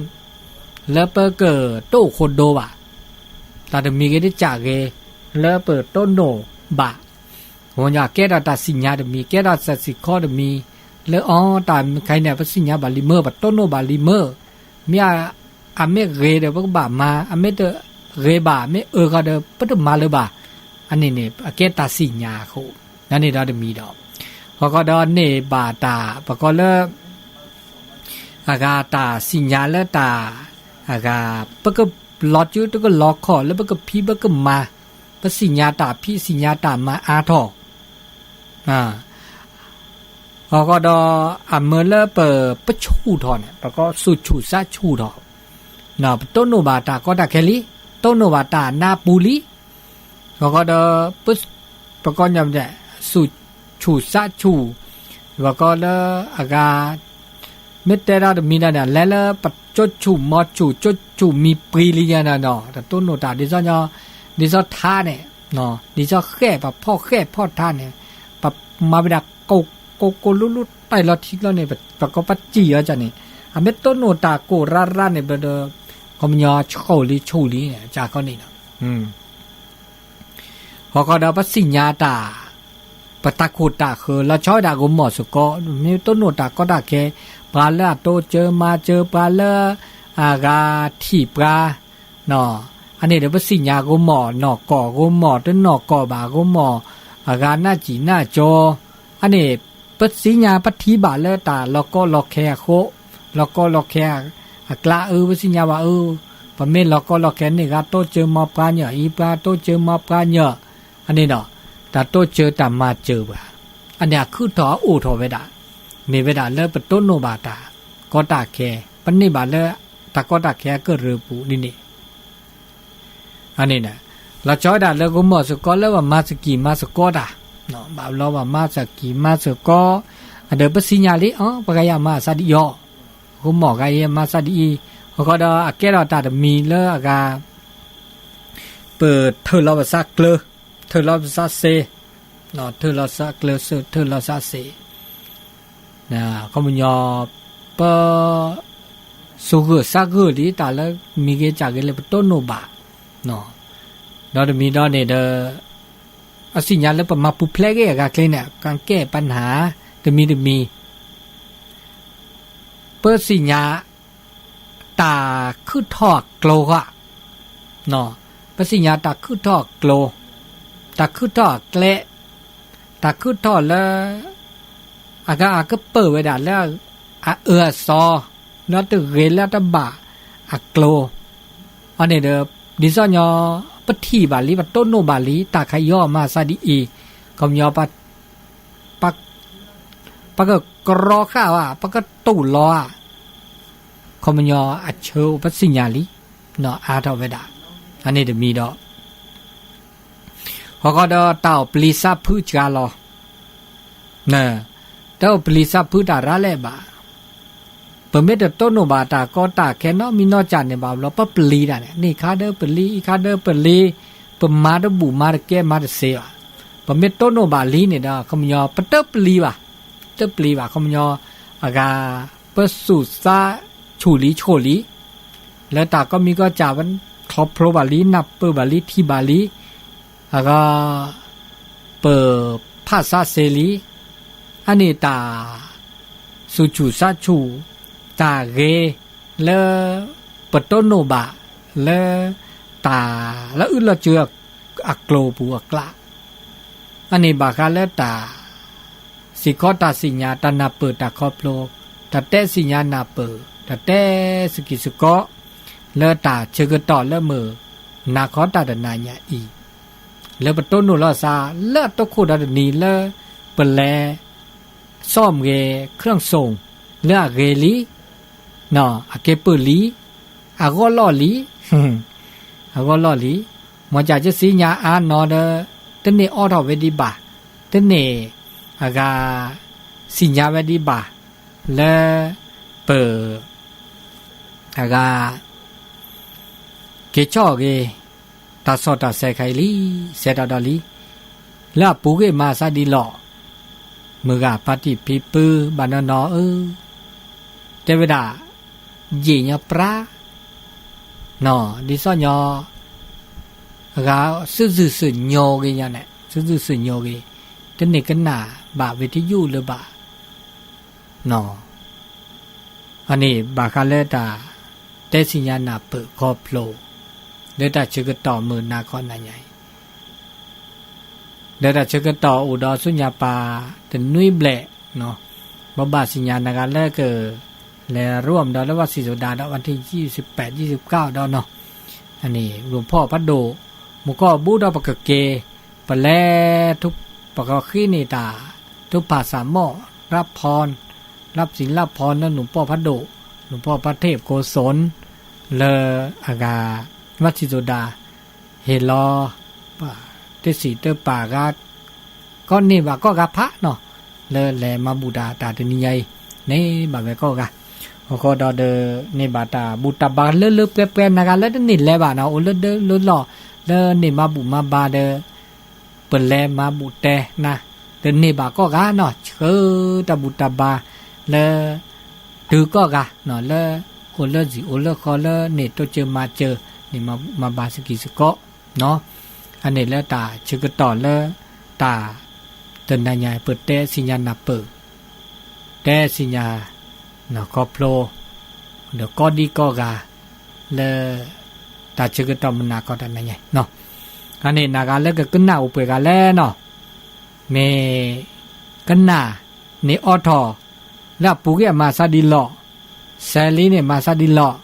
လၢပကတိၢ်ခိၣ်ဒိဘၣ် တၢ်တမံၤဂ့ၤတကၢ်ဂ့ၤ လၢပတိၢ်နီၣ်ဘၣ် ကဲထီၣ်တၢ်သ့ၣ်ညါတမံၤ ကဲထီၣ်တၢ်စံးခီတမံၤ လၢအီၤတၢ်ခါအံၤန့ၣ် ပသ့ၣ်ညါဘၣ်လံမ့ၢ် ပတိၢ်နီၣ်ဘၣ်လံမ့ၢ် မ့ၢ် အမ့ၢ်ဂ့ၤဒီးပကဘၣ်မၤ အမ့ၢ်တဂ့ၤဘၣ် မ့ၢ်အၢဃီဒီး ပတမၤလၢၤဘၣ် အန့ၣ်န့ၣ် အကဲတၢ်သ့ၣ်ညါအဃိ နန့ၣ်ဒီးတမံၤဒီး အဃိဒီးန့ၢ်ဘၣ်တၢ် ပကိးလၢ အဂၤတၢ်သ့ၣ်ညါလၢတၢ် အဂၤ ပကလီၤစုတကလီၤခီၣ်လၢပကဖံးပကမၤ ပသ့ၣ်ညါတၢ်ဖံးသ့ၣ်ညါတၢ်မၤအါထီၣ် အဃိဒီး အမၢလၢပ ပဆူၣ်ထီၣ်န့ၣ် ပကိးသူၣ်ဆူၣ်သးဆူၣ်ထီၣ် ပတိၢ်နီၣ်ဘၣ်တၢ်ကီတၢ်ခဲလံ တိၢ်နီၣ်ဘၣ်တၢ်နါပူၤလံ အဃိဒီး ပကိးညါ သူၣ်ဆူၣ်သးဆူၣ် ပကိးလၢအဂၤ မ့ၢ်တဲဒၣ်တမံၤဒၣ်န့ၣ် လဲၤလၢပကၠိဆူၣ်မီၤဆူၣ် ကၠိဆူၣ်မံၤပှံၤလံယါန့ၣ်ဒီး တတိၢ်နီၣ်တၢ် ဒ်သိး ဒ်သိးထါန့ၣ် ဒ်သိးဃဲၣ် ပဖီၣ်ဃဲၣ်ဖီၣ်ထါန့ၣ် ပမၤဝဲဒၣ် ကိၢ်ကိၢ်ကိၢ်လူလူ တၢ်လီၤထံကျိန့ၣ် ပကိးပစံၣ်အီၤန့ၣ် အမ့ၢ်တိၢ်နီၣ်တၢ်ကိၢ်ရၢ်ရၢ်န့ၣ် ပဒီး ခီပညီဆူၣ်လံဆူၣ်လံန့ၣ် ကၢ်ခီန့ၣ်ဒီး ဟီၣ်ခီဒီးပသ့ၣ်ညါတၢ် ပ ပတၢ်ခိၣ်တၢ်ဃၢၤ လီၤဆီဝဲဒၣ်ဂိၤမီၢ်စ့ၢ်ကီး, မ့ၢ်တိၢ်နီၣ်တၢ်ကီတၢ်ခဲ, ပှၤလၢအတိစၢၤမၤစၢၤ ပှၤလၢအဂၤထံၣ်ပှၤ, အန့ၣ်ဒီးပသ့ၣ်ညါဂိၤမီၢ်နီၢ်ကီၢ် ဂိၤမီၢ်တနီၢ်ကီၢ်ဘၣ် ဂိၤမီၢ်အဂၤနၢ်စံၣ်နၢ်ကၠီ, အန့ၣ် ပသ့ၣ်ညါပထံၣ်ဘၣ်လၢတၢ်လီၤကီလီၤခဲအဃိ, လီၤကီလီၤခဲအကျါအၢ ပသ့ၣ်ညါဘၣ်အၢ, ပမ့ၢ်လီၤကီလီၤခဲန့ၣ် ဂၤတိစၢၤမၤပှၤညီအံၤ ပှၤတိစၢၤမၤပှၤညီ, အန့ၣ်ဒီး တၢ်တိစၢၤတၢ်မၤစၢၤပှၤ, အန့ၣ်အခုၣ်ထီၣ်အအိၣ်ထီၣ်ဝဲဒၣ်, မ့ၢ်ဝဲဒၣ်လၢပတိၢ်နီၣ်ဘၣ်တၢ်ကီတၢ်ခဲ, ပန့ၢ်ဘၣ်လၢတၢ်ကီတၢ်ခဲအကရၢၢ်ပူၤဒ်န့ၣ် အန့ၣ် လီၤဆီဝဲဒၣ်လၢဂိၤမီၢ်စ့ၢ်ကီးလၢပမၤစကံၢ်မၤစ့ၢ်ကီးတၢ်, ဘၣ်ဘျီပမၤစကံၢ်မၤစ့ၢ်ကီး, အဒီးပသ့ၣ်ညါလံ အီ ပှၤဂၤယၤမၤအသးဒ်အံၤ, ဂိၤမီၢ်ဂၤယဲမၤသးဒ်အံၤ, အဃိဒီးအကဲထီၣ်တၢ်တမံၤလၢအဂၤ ပထၢၣ်လီၤပသးကျၢၤ, ထၢၣ်လီၤပသးစ့, ထၢၣ်လီၤသးကျၢၤ ထၢၣ်လီၤသးစ့, ခီပညီ ပ သူၣ်ဂၢၢ်သးဂၢၢ်လံ တၢ်လၢမံၤဂ့ၤစၢ်ဂ့ၤလၢပတိၢ်နီၣ်ဘၣ်, ဒီးတမံၤဒီးန့ၣ်ဒီး အသ့ၣ်ညါလၢပမၤပူၤဖျဲးဂ့ၤအဂၤချ့န့ၣ် ကကဲပနၢ် တမံၤတမံၤ ပသ့ၣ်ညါ တၢ်ခုၣ်ထီၣ်အကျိၤဃီ, ပသ့ၣ်ညါတၢ်ခုၣ်ထီၣ်အကျိၤ, တၢ်ခုၣ်ထီၣ်အကျဲ, တၢ်ခုၣ်ထီၣ်လၢ အဂၤအကပၢၢ်ဝဲဒၣ်လၢ အအၢအသီ လၢတဂ့ၤလၢတဘၣ်အကျိၤ, အန့ၣ်ဒီး ဒ်သိးညီ ပထံၣ်ဘၣ်လံ ပတိၢ်နီၣ်ဘၣ်လံ တၢ်ခးယီၢ်မၤသးဒ်အံၤ, ခီပညီ ပ ပကကြီဃာ်ဘၣ် ပကတူၢ်လိာ်ဧါ, ခီပညီအဆၢအိၣ်ပသ့ၣ်ညါလံ, အါထီၣ်ဝဲဒၣ်, အန့ၣ်တမံၤဒီး ဃီဃီဒီးတၢ်အိၣ်ပျံၤသးဖုးစှၤလီၤ, တၢ်အိၣ်ပျံၤသးဖုးတၢ်ရၤလဲၣ်ဘၣ်, ပမ့ၢ်တတိၢ်နီၣ်ဘၣ်တၢ်ကီတၢ်ခဲနီတမံၤနီတမံၤန့ၣ်ဘၣ်ဘျီ ပပျံၤတၢ်န့ၣ် န့ၢ်ခါဒီးပလံၤ အံၤခါဒီးပလံၤ, ပမၤတဘူၣ်မၤတကဲမၤတသ့ဘၣ်, ပမ့ၢ်တိၢ်နီၣ်ဘၣ်လံန့ၣ်ဒီး ခီပညီ ပတပျံၤဘၣ်, တပျံၤဘၣ် ခီပညီ အဂၤ ပသူၣ်သးဆူၣ်လံဆိၣ်လံ, လၢတၢ်ကိးမံၤကိးကၢ် ပခီဖျိဘၣ်လံ နၢ်ပၢၢ်ဘၣ်လံ ထံၣ်ဘၣ်လံ, အဂၤ ပဖးသးစ့လံ, အန့ၣ်တၢ် သူၣ်ဆူၣ်သးဆူၣ် တၢ်ဂ့ၤလၢ ပတိၢ်နီၣ်ဘၣ်လၢ တၢ်လၢအအုၣ်လီၤစၢၤအကျိၤပူၤအကျါ, အန့ၣ်ဘၣ်ဃးလၢတၢ် စ့ၢ်ကီးတၢ်သ့ၣ်ညါ တၢ်နၢ်ပၢၢ်တၢ်ခီဖျိ, တၢ်တဲသ့ၣ်ညါနၢ်ပၢၢ် တၢ်တဲစကံၢ်စကီး လၢတၢ်ဆၢကတီၢ်လၢမုၢ်နၤခီတၢ်တနၤညါအံၤ, လၢပတိၢ်နီၣ်လီၤသးလၢအတိခိၣ်ဒီတနံၤလၢ ပလဲၤ စီၣ်မ့ၤ ခရၢၣ်စိၣ် လၢအဂ့ၤလံ, အကဲပၢၢ်လံ, အဂီၢ်လီၢ်လံ, အဂီၢ်လီၢ်လံ, မ်ကၢ်ကသ့ၣ်ညါအါနီၤဒီး တန့ၢ်အိးထီၣ်ဝဲဒံးဘၣ်, တန့ၢ်အဂၤ သ့ၣ်ညါဝဲဒံးဘၣ်, လၢ ပ အဂၤ က့ၤဆီၣ်ဂ့ၤ တၢ်ဆီၣ်တၢ်ဆဲးခဲအံၤလံ, ဆဲးတၢ်ဒီးလံ, လၢအပူၤဂ့ၢ်မၤသးဒ်လီၢ်, မုၢ်ဂၤဖါတံၢ်ဖံပုၢ်ဘၣ်နီၢ်နီၢ်ဧၢ, တဲဝဲဒၣ် ယံာ်ညီပြါ, နီၢ် ဒ်သိးညီ အဂၤ သုးသုးစၢညိဂ့ၤညါန့ၣ် သုးသုးစၢညိဂ့ၤ, တန့ၢ်ကနၣ်ဘၣ်ဝံၤတယုၢ်လၢၤဘၣ်, နီၢ် အန့ၣ်ဘၣ်ဃးလၢတၢ် တဲသ့ၣ်ညါနၢ်ပၢၢ်ခီဖျိ လၢတၢ်ဆၢကတီၢ်မုၢ်နၤခီနၤညါအံၤ, ဒီးတၢ်ဆၢကတီၢ်အိၣ်ဒီးဆူညါပၤတနွံဘျဲၣ်, ဘၣ်ဘၣ်သ့ၣ်ညါနဂၤလၢက လဲၤရိၣ်မဒီးလၢဝၣ်စံၣ်စိၤဒၤဒီး ဝၣ်ထံၣ်ယံာ်စံးပာ်ယံာ်စံးကၣ်ဒီးနီၢ်, အန့ၣ် လူၤဖီၣ်ဖးဒိၣ် မူကီၢ်ဘူးဒီးပကက့ၤ ပလဲၤ ပကဃ့န့ၢ်တၢ် ထုကဖၣ်စၢ်မီၣ် ရၢဖီ လၢပစံးလၢဖီလၢနူၢ်ပီၢ်ဖးဒိၣ် နူၢ်ပီၢ်ဖးထ့ၣ်ကိသိၣ် လၢအဂၤ ဝၣ်စံၣ်စိၤဒၤ ဟ့ၣ်လီၤ တ့ၢ်စံးတ့ၢ်ပာ်ဂၤ ကီးန့ၢ်ဘၣ်ကိးဂၤဖးနီၤ လၢလဲၤမၤဘူၣ်တၢ်တၢ်တနံၤညါအံၤ န့ၢ်ဘၣ်ဝဲကိးဂၤ အဃိဒီးဒီး န့ၢ်ဘၣ်တၢ်ဘူၣ်တၢ်ဘါလၢလၢပှဲၤပှဲၤ နဂၤလၢတန့ၢ်လဲၤဘၣ်နီၤ အိၣ်လၢဒၢလၢလီၢ် လၢန့ၢ်မၤဘူၣ်မၤဘါဒီး ပလဲၤမၤဘူၣ်တဲနၤ ဒီးန့ၢ်ဘၣ်ကိးဂၤနီၤ ဆှၢတၢ်ဘူၣ်တၢ်ဘါလၢ တုၤကိးဂၤနီၤ လၢအိၣ်လၢစံၣ်အိၣ်လၢဃီလၢန့ၢ်တိစၢၤမၤစၢၤ န့ၢ်မၤဘူၣ်မၤဘါစကံၢ်စကီးနီၤ အန့ၣ်လၢတၢ်ဆၢကတီၢ်လၢတၢ် တနၤညါ ပတဲစံၣ်ညါနၢ်ပၢၢ်, တဲစံၣ်ညါ ခီဖျိ ဒီးကိးဒံကိးဂၤ လၢ တၢ်ဆၢကတီၢ်မုၢ်နၤခီတနၤညါ, အန့ၣ် နဂၤလၢကကနၣ်အိၣ်ပှဲၤဂၤလဲၣ်နီၤ, မ့ၢ် ကနၣ်န့ၣ်အိးထီၣ် လၢအပူၤကွံာ်အမၤသးဒ်လဲၣ်, စဲးလံန့ၣ်မၤသးဒ်လဲၣ်,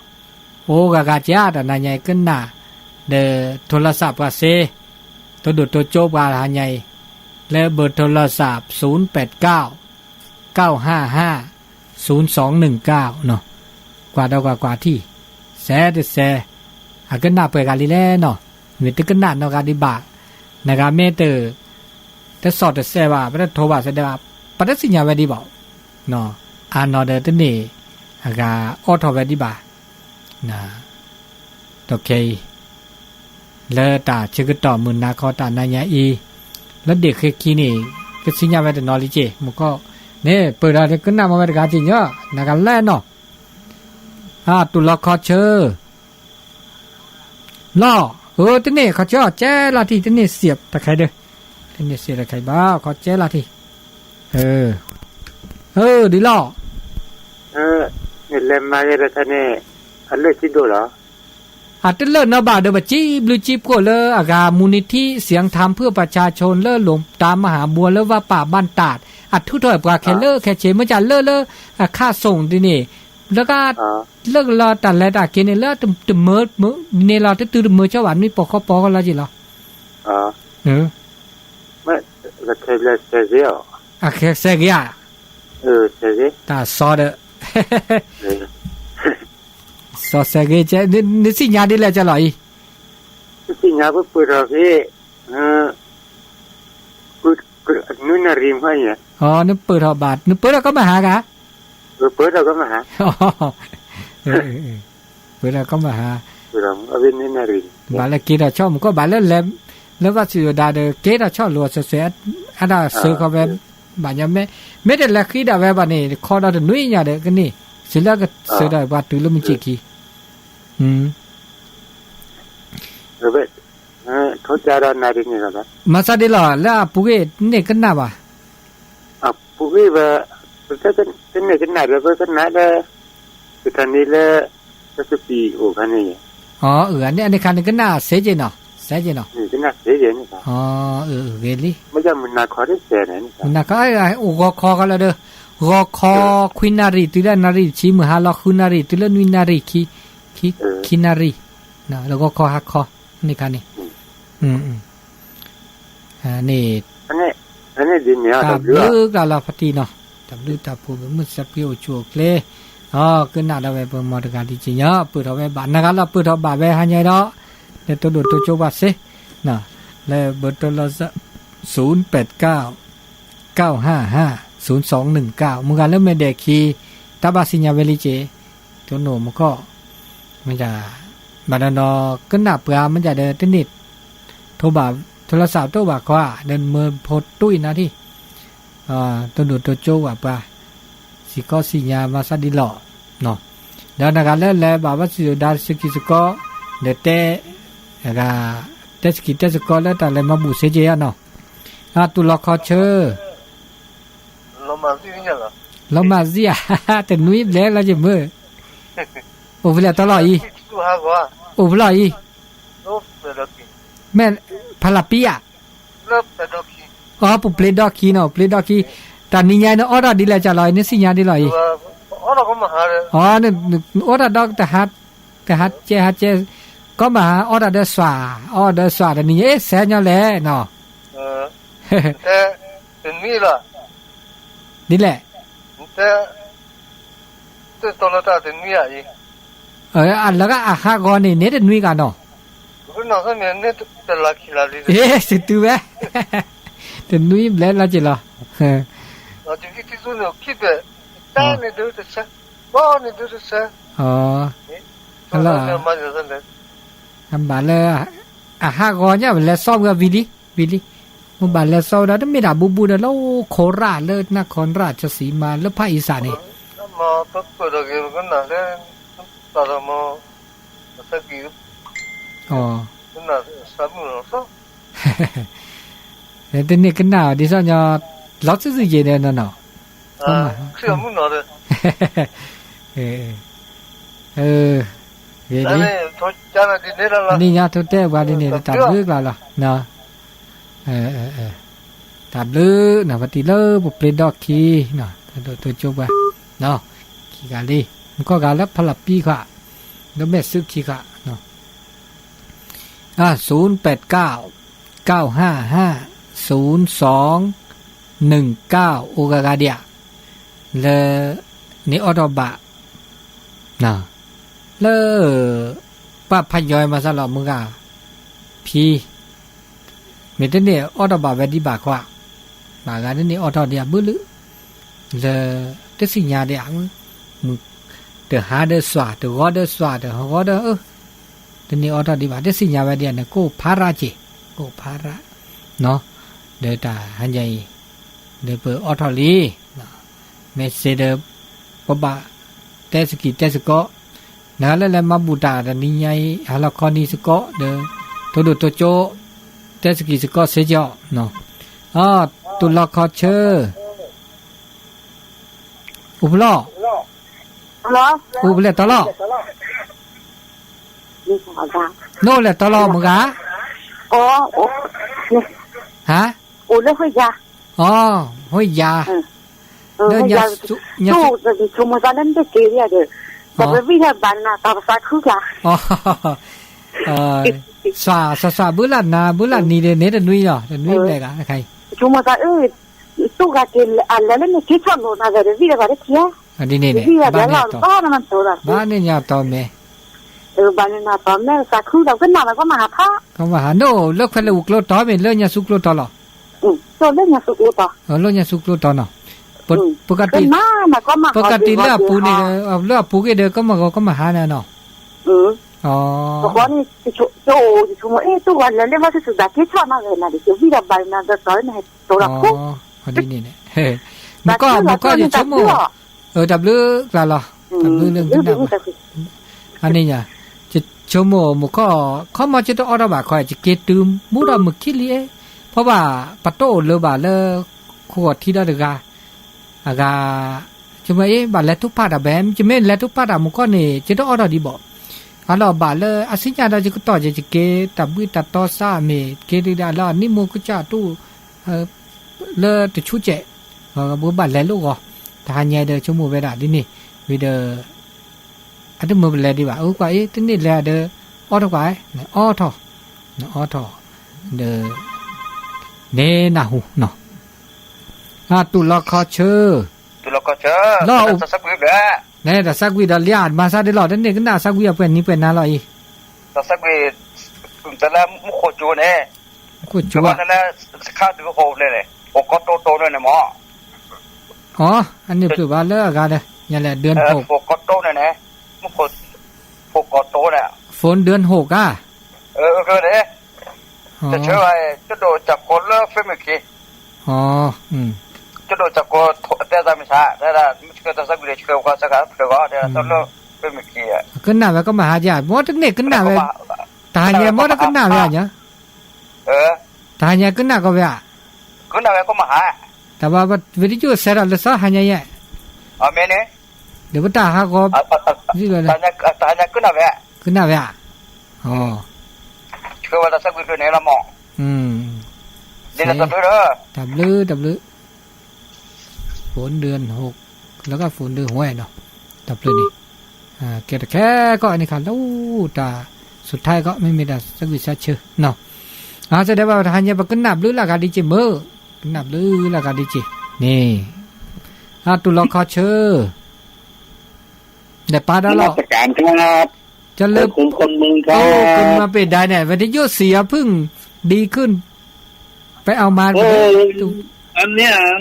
အိၣ်ဂၤဂၤကၢ်တနၤညါအံၤကနၣ်, ဒီးထိလၢစးပှၤစ့, တိဒိၣ်တိကၠိပှၤဟါညါအံၤ, လၢဘၢၣ်ထိလၢစး သုၣ်ပၢၢ်ကၠၢ် ကၠၢ်ဟၣ်ဟၣ် သုၣ်သွင်ၣ်ၣ်ကၠၢ်နီၤ, ကွၢ်ဒီးကွၢ်ကွၢ်ထံၣ်, စဲးတစဲး, အကနၣ်ပှဲၤဂၤလံလဲၣ်နီၤ, မ့ၢ်တကနၣ်နီတဂၤဒံးဘၣ်, နဂၤမ့ၢ်တ တစီၣ်တစဲးဘၣ် ပတထိးဘၣ်စဲးဒၣ်ဘၣ်, ပတသ့ၣ်ညါဝဲဒံးဘၣ်, အါနီၤဒီးတန့ၢ် အဂၤအိးထီၣ်ဝဲဒံးဘၣ်, ဒီးခဲအံၤ လၢတၢ်ဆၢကတီၢ်မုၢ်နၤခီတနၤညါအံၤ, လၢဒ့ၣ်ဃ့ခံန့ၣ် ကသ့ၣ်ညါဝဲတနီၤလံက့ၤ မူကီၢ်, န့ၣ် ပၢၢ်ဒီးကနၣ်မ့ၢ်ဝဲတဂၤက့ၤညီ, နဂၤလဲၣ်နီၤ, အတူၢ်လီၤခီဆၢ လီၤ, အၢ တန့ၢ်ခီဆၢအီၤကဲလီၤထံၣ် တန့ၢ်စံးတခါဒီး, တန့ၢ်စံးတခါဘၣ် ခီဆၢလီၤထံၣ်, အၢ ဒ်လီၤ, နလဲၤမၤဂ့ၤဒီးခါန့ၣ် အလၢၢ်စံဒိၣ်လီၤ, အတလၢၢ်နီဘၣ်ဒီး ပစံးဘျုးစံးဖှိၣ်လၢအဂၤ မူၢ်နံၤထံး စံၣ်ထၣ်ဖုၣ်ပှၤဆါဆိ လၢလိၣ်တၢ်မၤဟးဘှီလၢဝၣ်ပာ်ဘၣ်တၢ် အထုးထီၣ်ပှၤခဲလၢာ်ခဲဆ့ မ့ၢ်ကလၢာ်လၢ အခးစိၣ်ဒ်န့ၣ် လၢက လၢကလီၤတၢ်လဲၤတၢ်က့ၤန့ၣ် လၢတမၢန့ၣ်လီၤ တတုၤတမၢဆိဘၣ် နွံပီၢ်ဃီပီၢ်ဃီလီၤက့ၤလီၤ, အခဲစဲးဂ့ၤဧါ, တၢ်စီဒီး စီၤစဲးဂ့ၤ နသ့ၣ်ညါဒ်လဲၣ်ကလီၤအံၤ, နသ့ၣ်ညါပပၢၢ်ထီၣ်က့ၤ နွံနၣ်ရံၣ်မ့ၢ်, နပၢၢ်ထီၣ်ဘၣ် နပၢၢ်ထီၣ်ကီမဟါဂၤ, ပၢၢ်ထီၣ်ကီမဟါ, ပၢၢ်ထီၣ်ကီမဟါ, ဘၣ်လၢက့ၤထီၣ်ဆီမူကီၢ် ဘၣ်လၢလဲၤ လၢဘၣ်စံၣ်ဝဲဒၣ်ဒီး က့ၤထီၣ်ဆီလိာ်အစဲးစဲး အတၢ်စၢဃီဝဲ ဘၣ်ညီမ့ၢ် မ့ၢ်တလဲၤဃံဒၣ်ဝဲဘၣ်န့ၣ် ခီဒီးတနွံညါဒီးကန့ၢ် စံးလၢကစၢဒီးပှၤတုၤလၢမုၢ်ကံၣ်ခံ မၤသးဒ်လီၤ လၢအပူၤကွံာ်န့ၣ်ကနၣ်ဘၣ်, အပူၤကွံာ်ဘၣ်, တန့ၢ်ကနၣ်ဒီး ပကနၣ်လၢ တခါန့ၣ်လၢ ပစပံးအိၣ်ခါန့ၣ်, အန့ၣ်အခါန့ၣ်ကနၣ်စဲးက့ၤနီၤ စဲးက့ၤနီၤ, ဂ့ၤလံ, မုၢ်နၤခီ အိၣ်ဂီၤခီကလၢဒီး ဂီၤခီ ခွံနၣ်ရံၣ်တုၤလၢနၣ်ရံၣ်ဆံ မုၢ်ဟါလီၤဃုနၣ်ရံၣ်တုၤလၢနွံနၣ်ရံၣ် ခံနၣ်ရံၣ်, လၢဂီၤခီဟါခီ န့ၣ်ခါန့ၣ်, န့ၣ် တၢ်ဘျုးကျါလီၤဖါတံၢ်နီၤ, တၢ်ဘျုးတၢ်ဖှိၣ် မုၢ်ဆါဖှံအိၣ်ဆူၣ်အိၣ်ချ့, ကနၣ်ဒၣ်ဝဲပမီၤတဂၤဒ်က့ၤညီ ပၢၢ်ထီၣ်ဝဲဘၣ် နဂၤလီၤပၢၢ်ထီၣ်ဘၣ်ဝဲဟါညါဒီး, လၢတိဒိၣ်တိကၠိဘၣ်စ့, လၢဘၢၣ်တိလီၤစး သုၣ်ပၢၢ်ကၠၢ် ကၠၢ်ဟၣ်ဟၣ် သုၣ်သွင်ၣ်ၣ်ကၠၢ် မုၢ်ဂၤလၢမဲာ်ဒဲးခံ, တၢ်ဘၣ်စံၣ်ညီၣ်ဝဲလံက့ၤ, တိၢ်နီၣ်မူကီၢ်, မ့ၢ်ဒၣ်, ဘၣ်နီၤနီၤ ကနၣ်ပှၤမ့ၢ်ဒၣ်ဒီးတန့ၢ်, ထိဘၣ်, ထိလီၤစးတအိၣ်ဘၣ်ခီဧါ ဒီးမၢဖိတူၢ်အံၤနၤထံၣ်, တိဒိၣ်တိကၠိဘၣ်ပှၤ, စံၣ်ကီစံၣ်ညါမၤသးဒ်လီၤ, ဒီးနဂၤလၢလဲၤဘၣ်ဘၣ်စံၣ်ဒိၣ်ဒါစကံၢ်စကီ, ဒီးတဲ, အဂၤ, တဲစကံၢ်တဲစကီလၢတၢ်လဲၤမၤဘူၣ်စ့က့ၤယါနီၤ, တူၢ်လီၤခီဆၢ လီၤမၢ်စံၣ်ဧါ, တနွံဘျဲၣ်လီၤက့ၤမုၢ်, အိၣ်ဖဲလဲၣ်တီလီၤအံၤ, အိၣ်ဖဲလီၤအံၤ, မ့ၢ်ဖးလးပံဧါ, အီ ပူၤပျ့ၤဒီခံနီၤ ပူၤပျ့ၤဒီခံ, တၢ်နံၤညါနအီၣ်တၢ်ဒ်လဲၣ်ကလီၤအံၤ နသ့ၣ်ညါဒ်လီၤအံၤ, အီၣ်တၢ်ဒီးတဟါ, တဟါကဲဟါကဲ, ကီမဟါအီၣ်တၢ်ဒီးစွၣ်, အီၣ်ဒီးစွၣ်တနံၤညါ အ့ၣ် စဲညီလဲၣ်နီၤ ဒ်လဲၣ်, လၢကအဟးဂီၤန့ၣ် န့ၣ်တနွံဂၤနီၤ, အ့ၣ် စံးတုၤဝဲ, တနွံဘျဲၣ်လီၤက့ၤလီၤ, လၢ, ဘၣ်လၢ, အဘၣ်လၢ, အဟးဂီၤညါ ပလဲၤစီဝဲဝံၤလံ, ဝံၤလံ, မ့ၢ်ဘၣ်လဲၤစီဝဲဒီး တမ့ၢ်ဒၣ်ဘူးဘူးဒီး လၢခိရၣ် လၢနၢ်ခီရၣ် ကစံးမး လၢဖၣ်အံစၣ်န့ၣ် တန့ၢ်ကနၣ်အီၤ ဒ်သိးညီ, တန့ၢ်ကနၣ်အီၤ ဒ်သိးညီ လီၤစုစုယံၤန့ၣ်နီၤနီၤ, မၤ, ဂ့ၤလံ, နံၤညါထိတဲပှၤဒ်န့ၣ် တၢ်ဘျုးကျါလီၤ, တၢ်ဘျုးနီၤ ပတံၤလၢပပျ့ၤဒီခံ, တဒိၣ်တိကၠိပှၤ, ခံဂၤလံ, မူခိၣ်ဂၤလၢဖီလီၤပံခါ, လၢမဲာ်စုခံခါ, ศูนย์แปดเก้า เก้าห้าห้า ศูนย์สองหนึ่งเก้า အိၣ်ဂၤဂၤဒံးဧါ, လၢ န့ၣ်အီၣ်ထီၣ်ဘၣ်, လၢ ပှၤဖးယီၤမၤစၢၤလီၤမုၢ်ဂၤ, ဖံ မ့ၢ်တန့ၢ်အီၣ်ထီၣ်ဘၣ်ဝဲဒံးဘၣ်ခီဧါ, ဘၣ်ဂၤတန့ၢ်အီၣ်ထီၣ်ဒံးအဘုလၢ, လၢ တသ့ၣ်ညါဒံးဧါ, မုၢ် တဟါဒီးစွၤ တဂီၤဒီးစွၤ တဂီၤဒီးအၢ, တန့ၢ်အီၣ်ထီၣ်ဒံးဘၣ် တသ့ၣ်ညါဝဲဒံးဧါန့ၣ် ကိၣ်ဖးရၣ်က့ၤ, ကိၣ်ဖးရၣ်, ဒီးတၢ်ဟါညါအံၤ, ဒီးပအီၣ်ထီၣ်လံ မ့ၢ်စ့ဒီး ပဘၣ် တဲစကံးတဲစကီး, နလၢလဲၤမၤဘူၣ်တၢ်တနံၤညါအံၤ ဟါလီၤခီနံၤစကီးဒီး ထိၣ်ဒိၣ်ထိၣ်ကၠိ တဲစကံးစကီးစ့ၢ်ကီး, အ တူၢ်လီၤခီဆၢ, အိၣ်ဖျီၣ်, အိၣ်ဖျဲၣ်တီလီၤ, နအိၣ်ဖျဲၣ်တီလီၤမုၢ်ဂၤ, ဟါ, အိၣ်လၢ, အ ဟူယၤ, လၢညါ, ဆိကမိၣ်သးလၢနတက့ၤဒီး, ဒီးပဝံၣ်ထီၣ်ဘၣ်နၤတီပသးခုကျါ, စွၤစွၤစွၤဘုလၢနၤ ဘုလၢနံၤဒီးန့ၣ်တနွံလီၤ တနွံဘျဲၣ်ဂၤ, ဆိကမိၣ်သးအၢ, တူၢ်ဂၤက့ၤအလဲၤလၢနက့ၤထီၣ်လိာ်နၤဒီး တဝံၣ်ဒီးဘၣ်တထံၣ်ဧါ, ဒ်န့ၣ်န့ၣ်, ဘၣ်န့ၢ်ညါတီမဲာ်, ဘၣ်န့ၢ်နၤတီမဲာ် သးခုဒီး ကနၣ်မးကီမၤဟးဖး, ကီမၤဟး နအိၣ်လၢခွဲးလၢာ်ပူၤကျိတီမ့ၢ်လၢညါဆူကျိတီလီၤ, လၢညါဆူကျိတီ, လၢညါဆူကျိတီနီၤ, ပက, ပကတံၢ်လၢအပူၤန့ၣ်, လၢအပူၤက့ၤဒီး ကီမၤဂီၤကီမၤဟးန့ၣ်နီၤ, မုၢ်ကီၢ်, မုၢ်ကီၢ်ယဆိကမိၣ်, တၢ်ဘျုးကျါလီၤ, တၢ်ဘျုးလၢနကနၣ်ဘၣ်, အန့ၣ်ညါ, ယဆိကမိၣ်မုၢ်ကီၢ် ခီမီကတအီၣ်ထီၣ်ဘၣ်ခီ ယက့ၤတုၤမူဒီးမုၢ်ခံလံ, ဖီဘၣ်ပတိၢ်အိၣ်လၢၤဘၣ်လၢ ခိၣ်ဂီၤထံဒီတဂၤ, အဂၤ, ယမ့ၢ်အ့ၣ် ဘၣ်လဲၤထူၣ်ဖးတၢ်ဘၣ်, ယမ့ၢ်လဲၤထူၣ်ဖးတၢ်မုၢ်ကီၢ်န့ၣ် ယတအီၣ်ထီၣ်ဒံးဘၣ်, အလီၤဘၣ်လၢအစံၣ်ညါဒီးယကတီၢ်က့ၤ ယက့ၤတၢ်ဘှံးတၢ်တီစါမ့ၢ်က့ၤဒ်အလီၤ နံၣ်မူကစၢ်တူၢ် လၢတဆူကဲး, ဘၣ်လဲၤလိၣ်ဂီၤ, တဟါညါဒီးဆိကမိၣ်ဝဲဒၣ်ဒ်န့ၣ်, ဝံၤဒီး အတမ့ၢ်ပလဲၤဒံးဘၣ်, အကွၢ်အ့ၣ် တန့ၢ်လဲၤဒီး အီၣ်ထီၣ်ကွၢ်, နအီၣ်ထီၣ်, နအီၣ်ထီၣ်, ဒီး န့ၣ်နၢ်ဟူနီၤ, တူၢ်လီၤခီဆၢ, လီၤ, တၢ်ဆါကွံာ်ဒီးလံ မၤဆါဒ်လီၤ တန့ၢ်ကနၣ်ဆါကွံာ်အပှဲၤနံၤပှဲၤနၤလီၤအံၤ, တၢ်ဆါကွံာ်, တၢ်လၢမူခိၣ်ကၠိန့ၣ်, မူခိၣ်ကၠိဧါ, စခါဒုးဟိးဖျဲၣ်န့ၣ် ဖိကီၢ်တိၢ်တိၢ်န့ၣ်န့ၣ်မး အ အန့ၣ်ပျုၢ်ဘၣ်လၢအဂၤဒီး ယလဲၣ် ဒၢၣ်ဟိး, ဖိကီၢ်တိၢ်န့ၣ်န့ၣ်, မူခိၣ်, ဖိကီၢ်တိၢ်န့ၣ်, ဖိဒၢၣ်ဟိးကါ, န့ၣ်, တဆၢဘၣ်, ကဒိၣ်စၢ်ကိးလၢ Facebook, ကဒိၣ်စၢ်ကိးတဲသးမ့ၢ်ဆါ, တဲဒၣ်မ့ၢ်ဆှၢတၢ်သးကွံာ်ဒီးဆှၢဝဲစၢ်ကဖျၢၣ်ဂီၢ် တဲဒၣ်တၢ်လၢ Facebook, ကနၣ်ဝဲကမၤဟါယၤ မ်တန့ၢ်ကနၣ်ဝဲ, တဟါညါမ်တကနၣ်ဝဲဧါညါ တဟါညါကနၣ်ကီးဝဲဧါ, ကနၣ်ဝဲကမၤဟါ, တၢ်ဘၣ်ဝံၤတယိၣ်စဲးထီၣ်လၢစီဟါညါယဲၢ်, မ့ၢ်န့ၣ်, ဒီးပတၢ်ဟးဂီၤ, တဟါညါကနၣ်ဝဲ, ကနၣ်ဝဲဧါ, ဆှၢဝဲတၢ်သးကွံာ်ဖျၢၣ်န့ၣ်လီၤမး, တၢ်ဘျုး, တၢ်ဘျုး, ဖိဒၢၣ်ဟိး, လၢကဖိဒၢၣ်ဟိးနီၤ, တၢ်ဘျုးန့ၣ် ကဲတခဲကီးအန့ၣ်ခါလၢတၢ် สุดท้าย ကီး မ့မ့ၢ်တၢ်သးကွံာ်စါဆၢနီၤ, အစဒဲးဘၣ်တဟါညါ ပကနၣ်ဘျုးလၢဂၤဒ်က့ၤမုၢ်, ကနၣ်ဘျုးလၢဂၤဒ်က့ၤန့ၣ်, အတူၢ်လီၤခီဆၢ, လဲၤပာ်ဒီးလီၤ, တၢ်လၢ, မၤပ့ၢ်ဒၣ်န့ၣ် ဝဲတယိၣ်စံးအဖုၣ်, ဒံခုၣ်, ပအမၤ, အန့ၣ်,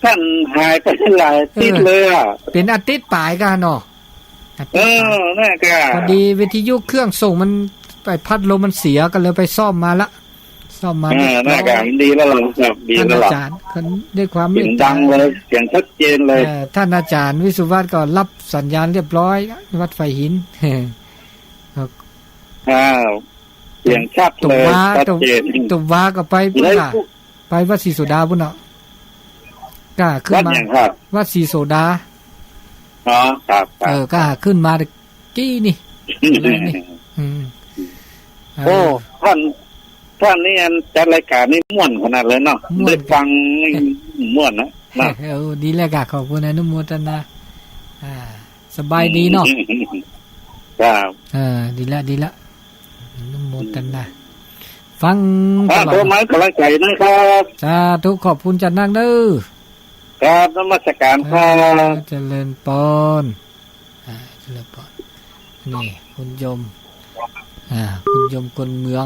ပ့ၤနအတ့ပာ်ကနီၤ, พอดีวิทยุเครื่องส่งมัน พัดลมมันเสียก็เลยไปซ่อมมาละ, ซ่อมมาเรียบร้อย, ท่านอาจารย์ด้วยความเมตตา, ท่านอาจารย์วิศวะก็รับสัญญาณเรียบร้อย วัดไฟหิน, တဝါကပၤပုၢ်တၢ်, ပၤဝဲစံၣ်စိၤဒၤပုၢ်နီၤ, ကဟးခုၣ်မါ, ဝၣ်စံၣ်စိၤဒါ, ကဟးခုၣ်မါတက့ၢ်န့ၣ်, လၢန့ၣ်, ဖဲန့ၣ် တၢ်လၢကၤန့ၣ်မူၢ်ခနလၢနီၤ, မူၢ်, ဒ်လဲၣ်ကၤ ขอบคุณ အနုโมทนา, สบายดีเนาะ, ဒ်လဲၣ်ဒ်လဲၣ်, အနုโมทนา, ฟังตลอด, สาธุ ขอบคุณ อาจารย์นักเด้อ, ครับ นมัสการครับ เจริญพร อ่า เจริญพร นี่ คุณโยม อ่า คุณโยมคนเมือง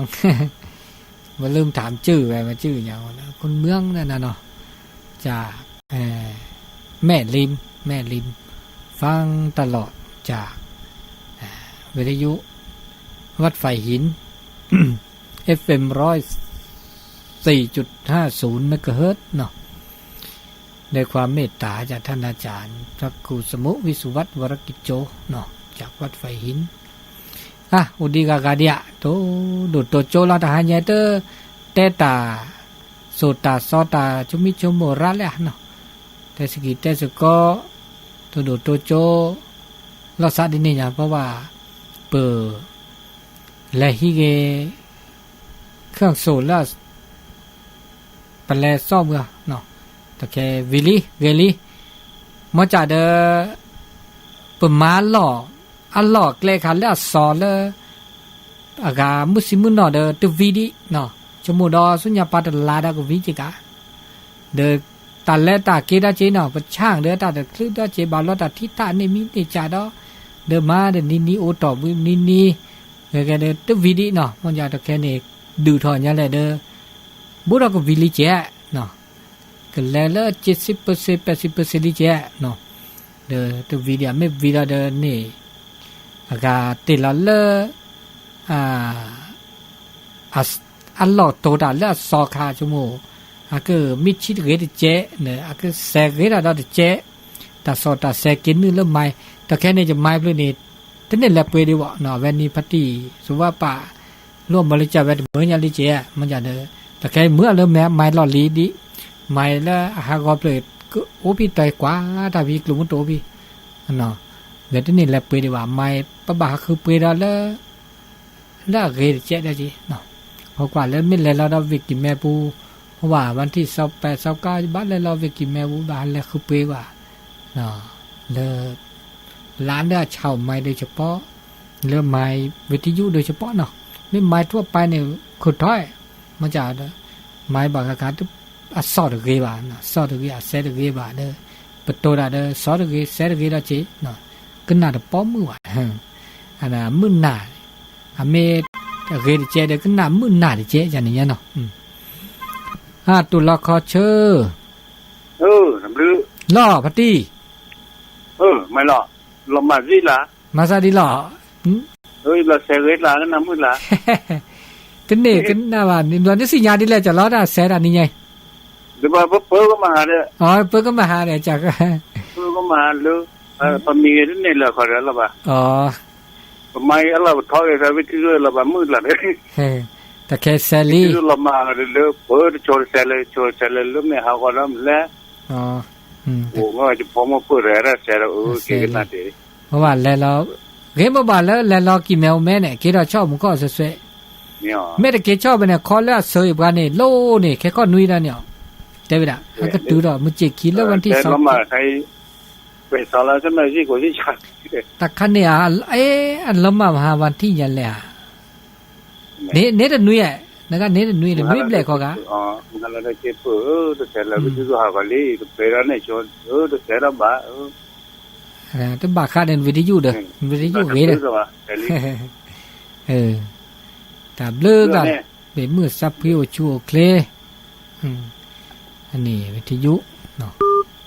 มาลืมถามชื่อไป มาชื่ออย่างวะนะ คนเมืองนั่นนะเนาะ จาก เอ่อ แม่ริม แม่ริม ฟังตลอดจาก อ่า วิทยุวัดไฟหิน เอฟเอ็ม ร้อยสี่จุดห้าศูนย์ เมกะเฮิรตซ์เนาะ ด้วยความเมตตาจากท่านอาจารย์พระครูสมุวิสุวัต วรกิจโจ เนาะ จากวัดไฟหิน อ่ะ အိၣ်ဒံးဂၤဂၤဒံးဧါ တိၢ်ဒိၣ်တိၢ်ကၠိလီၤ တဟါညါတ တဲတၢ် စိာ်တၢ်စီတၢ် ဆိမိၣ်ဆိမိၣ်ရၣ်လၢ တဲစကံၤတဲစကီ တိၢ်ဒိၣ်တိၢ်ကၠိ လီၤစးဒ်န့ၣ်ညါ เพราะว่า ပ လဲၤဟံးဂ့ၤ เครื่องสูบလၢ ပလဲၤစီၣ်မုၢ် တခဲဝံၤလံ ဂ့ၤလံ မ်ကၢ်ဒီး ပမၤလီၢ် အလီၢ်ကျဲခါလၢအစီၤလၢ အဂၤမုၢ်ဆံမုၢ်နီၢ်ဒီး တဝံၤဒံး ဆိကမိၣ်ဒီးဆူညါပၢ်တလါဒီးကဝံၤက့ၤကါ ဒီးတၢ်လဲၤတၢ်က့ၤဒီးက့ၤနီၤ ပဆၣ်ဒီးတၢ်တချုးဒီးက့ၤဘၣ်လီၤတၢ်ထံတၢ်န့ၣ်မံၤန့ၢ်ကၢ်ဒီး ဒီးမၤဒီးနံၤနံၤအိၣ်တီၢ်ဘှံးနံၤနံၤ ဂ့ၤဂ့ၤဒီးတဝံၤဒံးနီၤ မ်ကၢ်တခဲန့ၣ် ဒုးထီၣ်ညါလဲၣ်ဒီး ဘူးဒီးကဝံၤလံကဲး ကလဲၤလၢ เจ็ดสิบเปอร์เซ็นต์ แปดสิบเปอร์เซ็นต์ လံကဲး ဒီးတဝံၤဒံး မ့ၢ်ဝံၤဒီးဒီးန့ၣ် အဂၤတ့ၢ်လီၤလၢ အလီၢ်တိၤတၢ်လၢအစီၤခါဆိကမိၣ် အကမ့ၢ်ဆံးတဂ့ၤတကဲး အကစဲးဂ့ၤတၢ်ဒီးတကဲး တၢ်စီၤတၢ်စဲးက့ၤနုာ်လၢမၤ တခဲန့ၣ် ယမၤဖျၢၣ်န့ၣ် တန့ၢ်လဲၤပှ့ၤဒံးဘၣ်နီၤ အဝဲန့ၣ်ဖါတံၢ် စဝါပာ် လိၣ်မၤလၢကၢ်ဝဲတမုာ်ညါလံကဲး မ့ၢ်ကၢ်ဒီး တခဲမုာ်အလၢမၤလီၢ်လံဒံး မၤလၢအဟးဂီၤဖျၢၣ် အိၣ်ဖံးတၢ်ကွၢ်တၢ်ဖံးကျိၤမုၢ်တအိၣ်ဖံး ဒီးတန့ၢ်လဲၤပှ့ၤဒံးဘၣ် မၤပဘၣ်ဟးဃုပှ့ၤဒီးလၢ လၢအဂ့ၤတကဲးဒီးက့ၤ ဟိကွၢ်လၢမ့ၢ်လဲၤလီၤဒီး ဝ့ၢ်ကံၤမဲပူၤ ဟိဝဲ วันที่สิบแปด สิบเก้า ဘၣ်လဲၤလီၤဝ့ၢ်ကံၤမဲပူၤ ဘၣ်ဟးလဲၤဃုပှ့ၤဘၣ် လၢ လၢအဒၢးအဆၣ်မၤဒုးစပီ လၢမၤဝ့ၢ်တယုၣ်ဒုးစပီနီၤ မ့ၢ်မၤထူၣ်ပာ်န့ၣ် ခိၣ်ထီၣ် မ့ၢ်ကၢ်ဒီး မၤဘၣ်ဃးဃး အစီၣ်တဂ့ၤဘၣ် စီၣ်တဂ့ၤ အစဲတဂ့ၤဘၣ်ဒီး ပတိၤတၢ်ဒီး စီၣ်တဂ့ၤ စဲတဂ့ၤဒီးက့ၤ ကနၣ်တပီမုၢ်ဘၣ် မုၢ်နၤ အမ့ၢ် အဂ့ၤတကဲးဒီး ကနၣ်မုၢ်နၤတကဲး ယၤန့ၣ်ညါနီၤ အတိၢ်လီၤခီဆၢ လီၤဖါတံၢ် မၤစၢ်ဒ်လီၤ တန့ၢ်ကနၣ်ဘၣ် ဘျီနစံၣ်ညါဒ်လဲၣ် ကၠီၤလီၤတၢ်စဲးတၢ်နံၤညါ ပၢကမၣ်ဟါဒီး ပမံၤဂ့ၤတန့ၢ်လၢၤခီဒီးလီၤဘၣ် ပမၤအလီၢ်ပထီဂ့ၤဒီးဝံထံၣ်ဂ့ၤလီၤဘၣ်မုၢ်လၢ်ဒီး တခဲစဲးလံ ဝံထံၣ်ဂ့ၤလီၤမၤဒီးလၢပၢတဆိးတစဲးလၢ ဆိးတစဲးလၢလၢမ့ၢ်ဟးဂီၤဒီးမ့ၢ်လဲၣ် အိၣ်ငါယဖီမိၢ်ပၢၢ်ဒီးတၢ်စဲးဒီးအၢက့ၤကနၣ်တ့ၢ် ပဘၣ်လဲၤလီၤ ဂ့ၤမ့ၢ်ဘၣ်လၢလဲၤလီၤကံၤမဲာ်အိၣ်မဲာ်န့ၣ် က့ၤထီၣ်ဆီၣ်မူၤခီၣ်အစဲးစဲး မ့ၢ်တက့ၤဆီၣ်ဘၣ်န့ၣ် ခီလၢအစၢၤအံၤပှၤန့ၣ် လိၣ်န့ၣ် ခဲခီၣ်နွံဒီးန့ၣ် တဲဝဲဒၣ် အကတုၤဒီးမုၢ်စ့ၢ်ခံလၢဝၣ်ထံၣ်စီ တၢ်ခါန့ၣ်ဧါ အလီၤမၢ်မဟါဝၣ်ထံၣ်ညါလဲၣ်ဧါ န့ၣ်တနွံဧါ နကန့ၣ်တနွံ တနွံဘျဲၣ်ခီဂၤ တစဲးလၢဝံထံၣ်ဂ့ၤဟးဂီၤလံ တပှဲၤဒီးန့ၣ်ဆိ တစဲးဒီးဘၣ် တဘၣ်ဃးဒီး ဝံထံၣ်ဂ့ၤဒီး ဝံထံၣ်ဂ့ၤဒီး တၢ်ဘျုးကျါ မ့ၢ်မုၢ်စၢ်ဖှံအိၣ်ဆူၣ်အိၣ်ချ့ န့ၣ် ဝံထံယုၢ်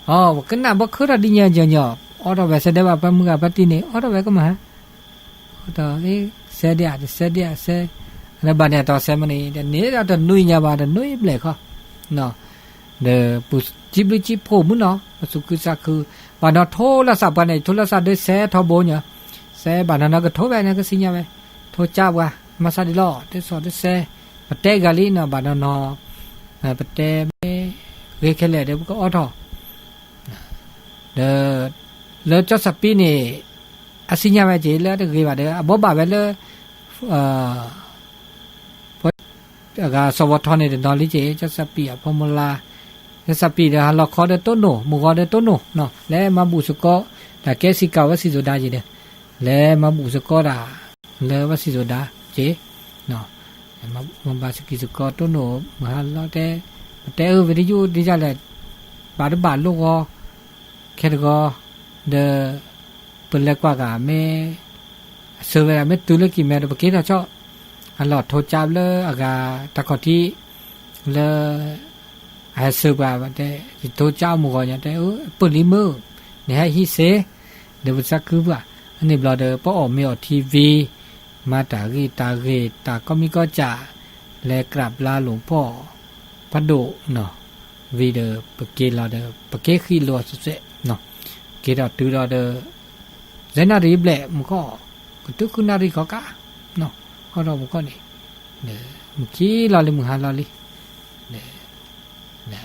အဝဲကနၣ်ဘီခၢထီၣ်ဒ်ညါညီညီ အိးထီၣ်ဝဲစဲးဒဲးဘၣ် ပှၤမုၢ်ဂၤဖါတံၢ်န့ၣ် အိးထီၣ်ဝဲကမၤဟါ အိးထီၣ် စဲးဒဲး တစဲးဒဲး စဲး လၢဘၣ်န့ၣ်အတီၤစဲးမ့ၢ်န့ၣ် တန့ၢ်ညါဘၣ် တနွံဘျဲၣ်ခီ ဒီးပူၤစံးဘျုးစံးဖှိၣ်မုၢ်နီၤ ပစူးခုစးခု ဘၣ်နီၤထိလၢစးပှၤန့ၣ် ထိလၢစးဒုးစဲးထီဘိညီ စဲးဘၣ်နီၤနီၤကထိဝဲန့ၣ် ကစံးညါဝဲ ထိကၢ်ပှၤ မၤစၢ်ဒ်လီၤ တစီၣ်တစဲး ပတဲဂၤလံနီၤ ဘၣ်နီၤနီၤ ပတဲမ့ၢ်ဂ့ၤခဲလၢာ်ဒီး ပကအိးထီၣ် ဒီး လၢကၠီၣ်စၣ်ပံန့ၣ် အစံၣ်ညီၣ်ဝဲက့ၤလၢအတဂ့ၤဘၣ်ဒီး အဘိးဘၣ်ဝဲလၢ အဂၤစီၤဝီၤထီန့ၣ်တနီၤလံက့ၤ ကၠီၣ်စၣ်ပံအဖိမုၢ်လါ, ကၠီၣ်စၣ်ပံဒီးဟးလီၤခီဒီးတိၢ်နိၣ် မုၢ်ဂီၤဒီးတိၢ်နိၣ်, လဲၤမၤဘူၣ်စ့ၢ်ကီး တၢ်ကဲစံးကၤဝဲစံၣ်စိၤဒါက့ၤဒီး လဲၤမၤဘူၣ်စ့ၢ်ကီးတၢ် လၢဝဲစံၣ်စိၤဒါက့ၤ မၤဘၣ်စကံစ့ၢ်ကီးတိၢ်နိၣ် မုၢ်ဟါလီၤတဲ, ပတဲအၢ ဝံၤတယုၢ်ဒ်လဲၣ်, ဘၣ်တဘၣ်လိၣ်ဂီၤ ခဲတဂီၤ, ဒီး ပလဲၤကွၢ်ဂၤမ့ၢ် အဆၢဝဲဒၣ်မ့ၢ်တုၤလၢကံၢ်မဲဒီး ပက့ၤထီၣ်ဆီၣ်, အလီၢ်ထိကၠါလၢအဂၤတၢ်ခီၣ်ထံး လၢ အဟဲဆၢပှၤတဲ ယထိကၠါအမုၢ်ဂီၤညါတဲ ပၢၢ်လံမုၢ်, နဟဲဟံးစ့, ဒီးပသးခုပှၤ, အန့ၣ်ဘျီဒီး ပအီၣ်မ့ၤအီၣ်ထံ ဝံၤ မၤတၢ်ဂ့ၢ်တၢ်ဂ့ၢ် တၢ်ကီမံကီၢ်စၢ် လဲၤကြၢးဘျါလိာ်ဖီၣ် ဖးဒိၣ်နီၤ, ဝံၤဒီး ပက့ၤလီၤဒီး ပက့ၤဃံးလိာ်အစဲးစဲး, က့ၤထီၣ်တုၤဒီးဒီး စဲနၣ်ရံၣ်ဘျဲၣ်မူကီၢ်, ကတုၤဃုနၣ်ရံၣ်ခီကး, အီၣ်ထီၣ်မူကီၢ်န့ၣ်, မုၢ်ခံလီၤလံ မုၢ်ဟါလီၤလံ,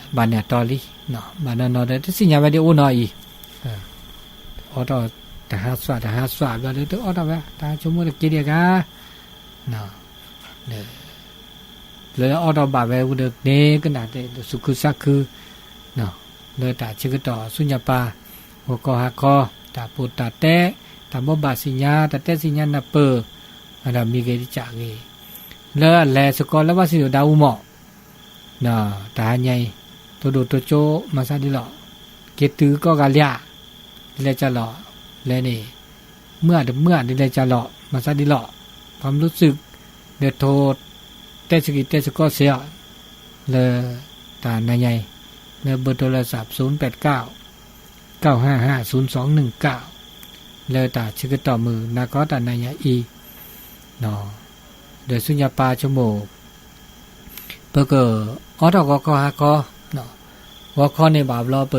ဘၣ်န့ၣ်အတီလံ, ဘၣ်နီၤနီၤဒီး တသ့ၣ်ညါဝဲဒ်အိၣ်နီၤအံၤ, အီၣ်ထီၣ်တဟါစွး တဟါစွးဘျီဒီး တအီၣ်ထီၣ်ဝဲ တၢ်ဆိကမိၣ်တက့ၢ်ဒံးအဂၤ လၢအီၣ်ထီၣ်ဘၣ်ဝဲဝံၤဒီးန့ၣ် ကနၣ်တဲလၢသူၣ်ခုသးခု လၢတၢ်ဆၢကတီၢ်ဆူညါပၤ ဂီၤခီဟါခီ တၢ်ပူၤတၢ်တဲ တၢ်ဘိးဘၣ်သ့ၣ်ညါ တၢ်တဲသ့ၣ်ညါနၢ်ပၢၢ် ဒီးမံၤဂ့ၤတကးဂ့ၤ လၢအလဲၤစ့ၢ်ကီးလၢဘၣ်စံၣ်စိၤဒၣ်အူမီၣ် တဟါညါအံၤ တိၢ်ဒိၣ်တိၢ်ကၠိ မၤသးဒ်လီၤ, က့ၤတုၤကီၢ်ဂၤလံဧါ, ဒ်လဲၣ်ကလီၤ, လဲၤန့ၣ် မုၢ်အတမုၢ်အ ဒ်လဲၣ်ကလီၤ မၤသးဒ်လီၤ, ပှၤမနုၤသုး ဒီးထိ တဲစကံးတဲစကီးစ့ၢ်အီၤ လၢတၢ်နၤညါအံၤ လၢဘၢတိလၢစး သုးပၢၢ်တကၢ် ကၢ်ဟါဟါ သုးစီနုၢ်ကၢ် လၢတၢ်ဆၢကတီၢ်မုၢ်နၤခီတၢ်နၤညါအံၤ ဒီးဆူညါပၤဆိကမိၣ် ပကအီၣ်ထီၣ်ဂီၤခီဟါခီ, ဂီၤခီန့ၣ်ဘၣ်ဘျီပ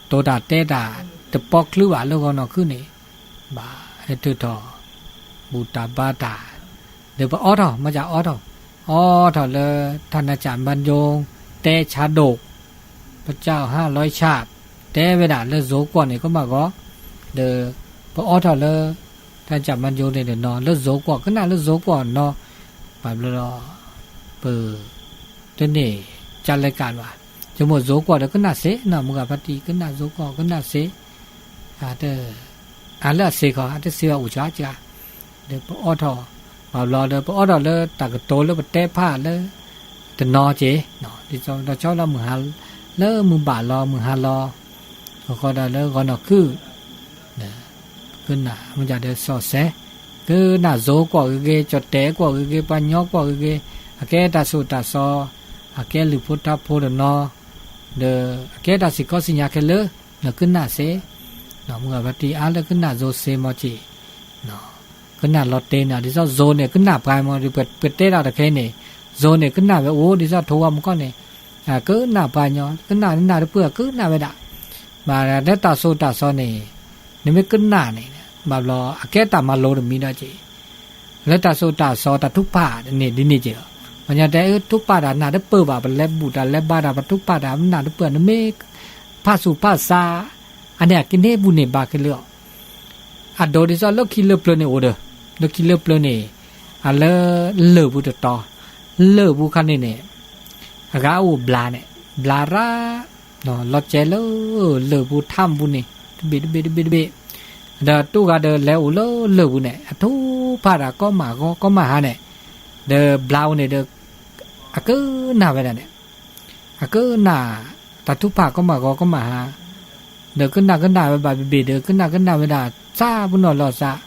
တိၤတၢ်တဲတၢ်တပီချုးဘၣ်လၢဂီၤနီၢ်ခုၣ်န့ၣ် ဘၣ်ဟဲထုးထီၣ် ဘူၣ်တၢ်ဘါတၢ်, ဒီးပအီၣ်ထီၣ် မ့ၢ်ကအိၣ်ထီၣ်, အီၣ်ထီၣ်လၢ ထနၢကၠၣ်မၤယိ တဲဆါဒိၣ်, ပကၠီဟါလီၤဆၣ် တဲဝဲဒၣ်လၢစိၤကွီၢ်န့ၣ်ကမၣ်ဂီၤ, ဒီးပအီၣ်ထီၣ်လၢ ထနၢကၠၣ်မၤယိန့ၣ်တနီၤ လၢစိၤကွီၢ် ကနၣ်လၢစိၤကွီၢ်နီၤ, ဘၣ်ဘျီဒီး ပ တန့ၢ်ကလဲၤကးဘၣ်, ဆိကမိၣ်စိၤကွီၢ်ဒီးကနၣ်စ့နီၤ မုၢ်ဂၤဖါတံၢ် ကနၣ်စိၤကွီၢ်ကနၣ်စ့, အတ အလၢအစ့ခီ အတစ့ဘၣ်အိၣ်ကၠီကၠီ, ဒီးပအီၣ်ထီၣ်, ဘၣ်ဘျီဒီးပအီၣ်ထီၣ်လၢတၢ်ကတိၤလၢပတဲဖးလၢ တနီၤက့ၤ, ဒ်သိးဒီးဆီလီၤမုၢ်ဟါ, လၢမုၢ်ဘၣ်လီၤမုၢ်ဟါလီၤ, အဃိဒီးလၢဂီၤနီၢ်ခုၣ် ကနၣ်မ့ၢ်ကဒီးစီၤစဲ, ကနၣ်စိၤကွီၢ်ဂ့ၤဂ့ၤ ကၠီၣ်တဲာ်ကွီၢ်ဂ့ၤဂ့ၤ ပှၤညီကွီၢ်ဂ့ၤဂ့ၤ အကဲတၢ်စိၣ်တၢ်စီ, အကဲလုၢ်ဖိထါဖိတနီၤ, ဒီးအကဲတၢ်စံၣ်ခီစံၣ်ညါခဲလၢာ်, ကနၣ်စ့, မုၢ်ဂၤဖါတံၢ်အါလၢကနၣ်စိၤစ့မ့ၢ်က့ၤ, ကနၣ်လီၤတဲာ်န့ၣ် ဒ်သိးစိၤန့ၣ် ကနၣ်ပှၤမ့ၢ် ပတဲဒၣ်တခဲန့ၣ်, စိၤန့ၣ် ကနၣ်ဝဲအိၣ် ဒ်သိးထိဝဲမူကီၢ်န့ၣ်, ကနၣ်ပှၤညီ ကနၣ်နၢ်တပၢၢ် ကနၣ်ဝဲဒၣ်, ဘၣ်လၢတၢ်စိၣ်တၢ်စီန့ၣ်, နမ့ၢ်ကနၣ်န့ၣ် ဘၣ်ဘျီ အကဲတၢ်မၤလိတမံၤဒီးက့ၤ လၢတၢ်စိၣ်တၢ်စီတၢ်ထုကဖၣ်န့ၣ် ဒ်န့ၣ်က့ၤလီၤ. ပှၤညီတဲ ထုကဖၣ်တၢ်နၢ်တပၢၢ်ဘၣ် ပလဲၤဘူၣ်တၢ်လဲၤဘါတၢ် ပထုကဖၣ်တၢ်နၢ်တပၢၢ် နမ့ၢ်ဖးဆူၣ်ဖးဆါ အန့ၣ်အကန့ၢ်ဘူၣ်န့ၢ်ဘါခဲလၢာ်အီၤ. အဒိဒ်သိးလၢခံလၢပျၢၤန့ၣ်အိၣ်ဒီး လၢခံလၢပျၢၤန့ၣ် အလၢလၢၢ်ပူၤတတီၤ, လၢၢ်ပူၤခါန့ၣ်န့ၣ် အဂၤအိၣ်ဘျါန့ၣ် ဘျါရၣ် လီၤကဲလၢ လၢၢ်ပူၤထါမပူၤန့ၣ် တဘ့ၣ်တဘ့ၣ်တဘ့ၣ်တဘ့ၣ်, ဒီးတူၢ်ဂၤဒီးလဲၤအိၣ်လၢလၢၢ်ပူၤန့ၣ် အထုကဖၣ်တၢ်ကီမၢ်ဂီၤကီမၢ်ဟါန့ၣ်, ဒီးဘျါအိၣ်န့ၣ်ဒီး အကနၣ်ဝဲဒၣ်န့ၣ်, အကနၣ် တၢ်ထုကဖၣ်ကီမၢ်ဂီၤကီမၢ်ဟါ, ဒီးကနၣ်ကနၣ်ဝဲဘၣ်ဘ့ၣ်ဘ့ၣ်ဒီး ကနၣ်ကနၣ်ဝဲဒၣ် သးပနီၣ်လီၤသး,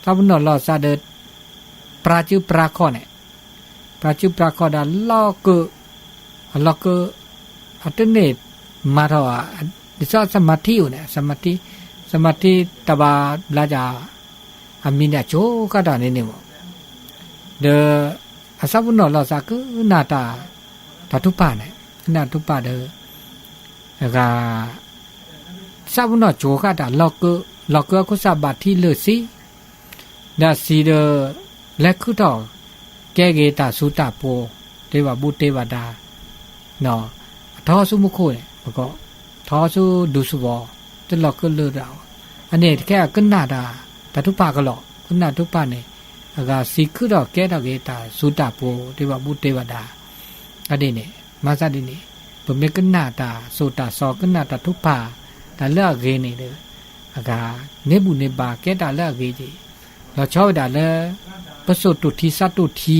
သးပနီၣ်လီၤသးဒီး ပြၤစုပြၤခီၣ်န့ၣ်, ပြၤစုပြၤခီၣ်ဒီးလီၤကၢ, အလီၤကၢ, အတန့ၢ်မၤထီၣ်, ဒ်သိးအစမၤထံအိၣ်န့ၣ် အစမၤထံ, စမၤထံတၢ်ဘၣ်ဘျါဒ် အမံၤန့ၣ်အကိၤဃၣ်တၢ်န့ၣ်န့ၣ်မး, ဒီး အသးပနီၣ်လီၤသးကနၣ်တၢ်, တၢ်ထုကဖၣ်န့ၣ်, ကနၣ်ထုကဖၣ်ဒီး အဂၤ သးပနီၣ်ကိၤဃၣ်တၢ်လီၤကၢ, လီၤကၢအခိၣ်သးဘၣ်ထံလၢာ်သံ, ဒီးသံဒီး လဲၤခုၣ်ထီၣ် ကဲဂ့ၤတၢ်ဆူတၢ်ပူၤ, တ့ဘၣ်ဘူတ့ဘၣ်ဒါ, အထီဆူမူခိၣ်န့ၣ် ပကီး, ထီဆူဒူသဝီ, တလီၤကလၢာ်ဒၣ်ဝဲ, အန့ၣ်တကဲကနၣ်တၢ်, တၢ်ထုကဖၣ်ကလီၤ, ကနၣ်ထုကဖၣ်န့ၣ်, အဂၤစံးခုဒီးကဲထီၣ်က့ၤတၢ်စူၤတၢ်ပှီၤ တ့ဘၣ်ဘူၣ်တ့ဘၣ်ဒါ, အဒ်န့ၣ်, မၤသးဒ်န့ၣ်, ပမ့ၢ်ကနၣ်တၢ်စိၢ်တၢ်စီ ကနၣ်တၢ်ထုကဖၣ်, တၢ်လၢအဂ့ၤန့ၣ်ဒီး, အဂၤ, န့ၢ်ဘူၣ်န့ၢ်ဘါကဲတၢ်လၢအဂ့ၤက့ၤ, လီၤဆီဝဲဒၣ်လၢ, ပစိာ်တိၢ်ထံသးတိၢ်ထံ,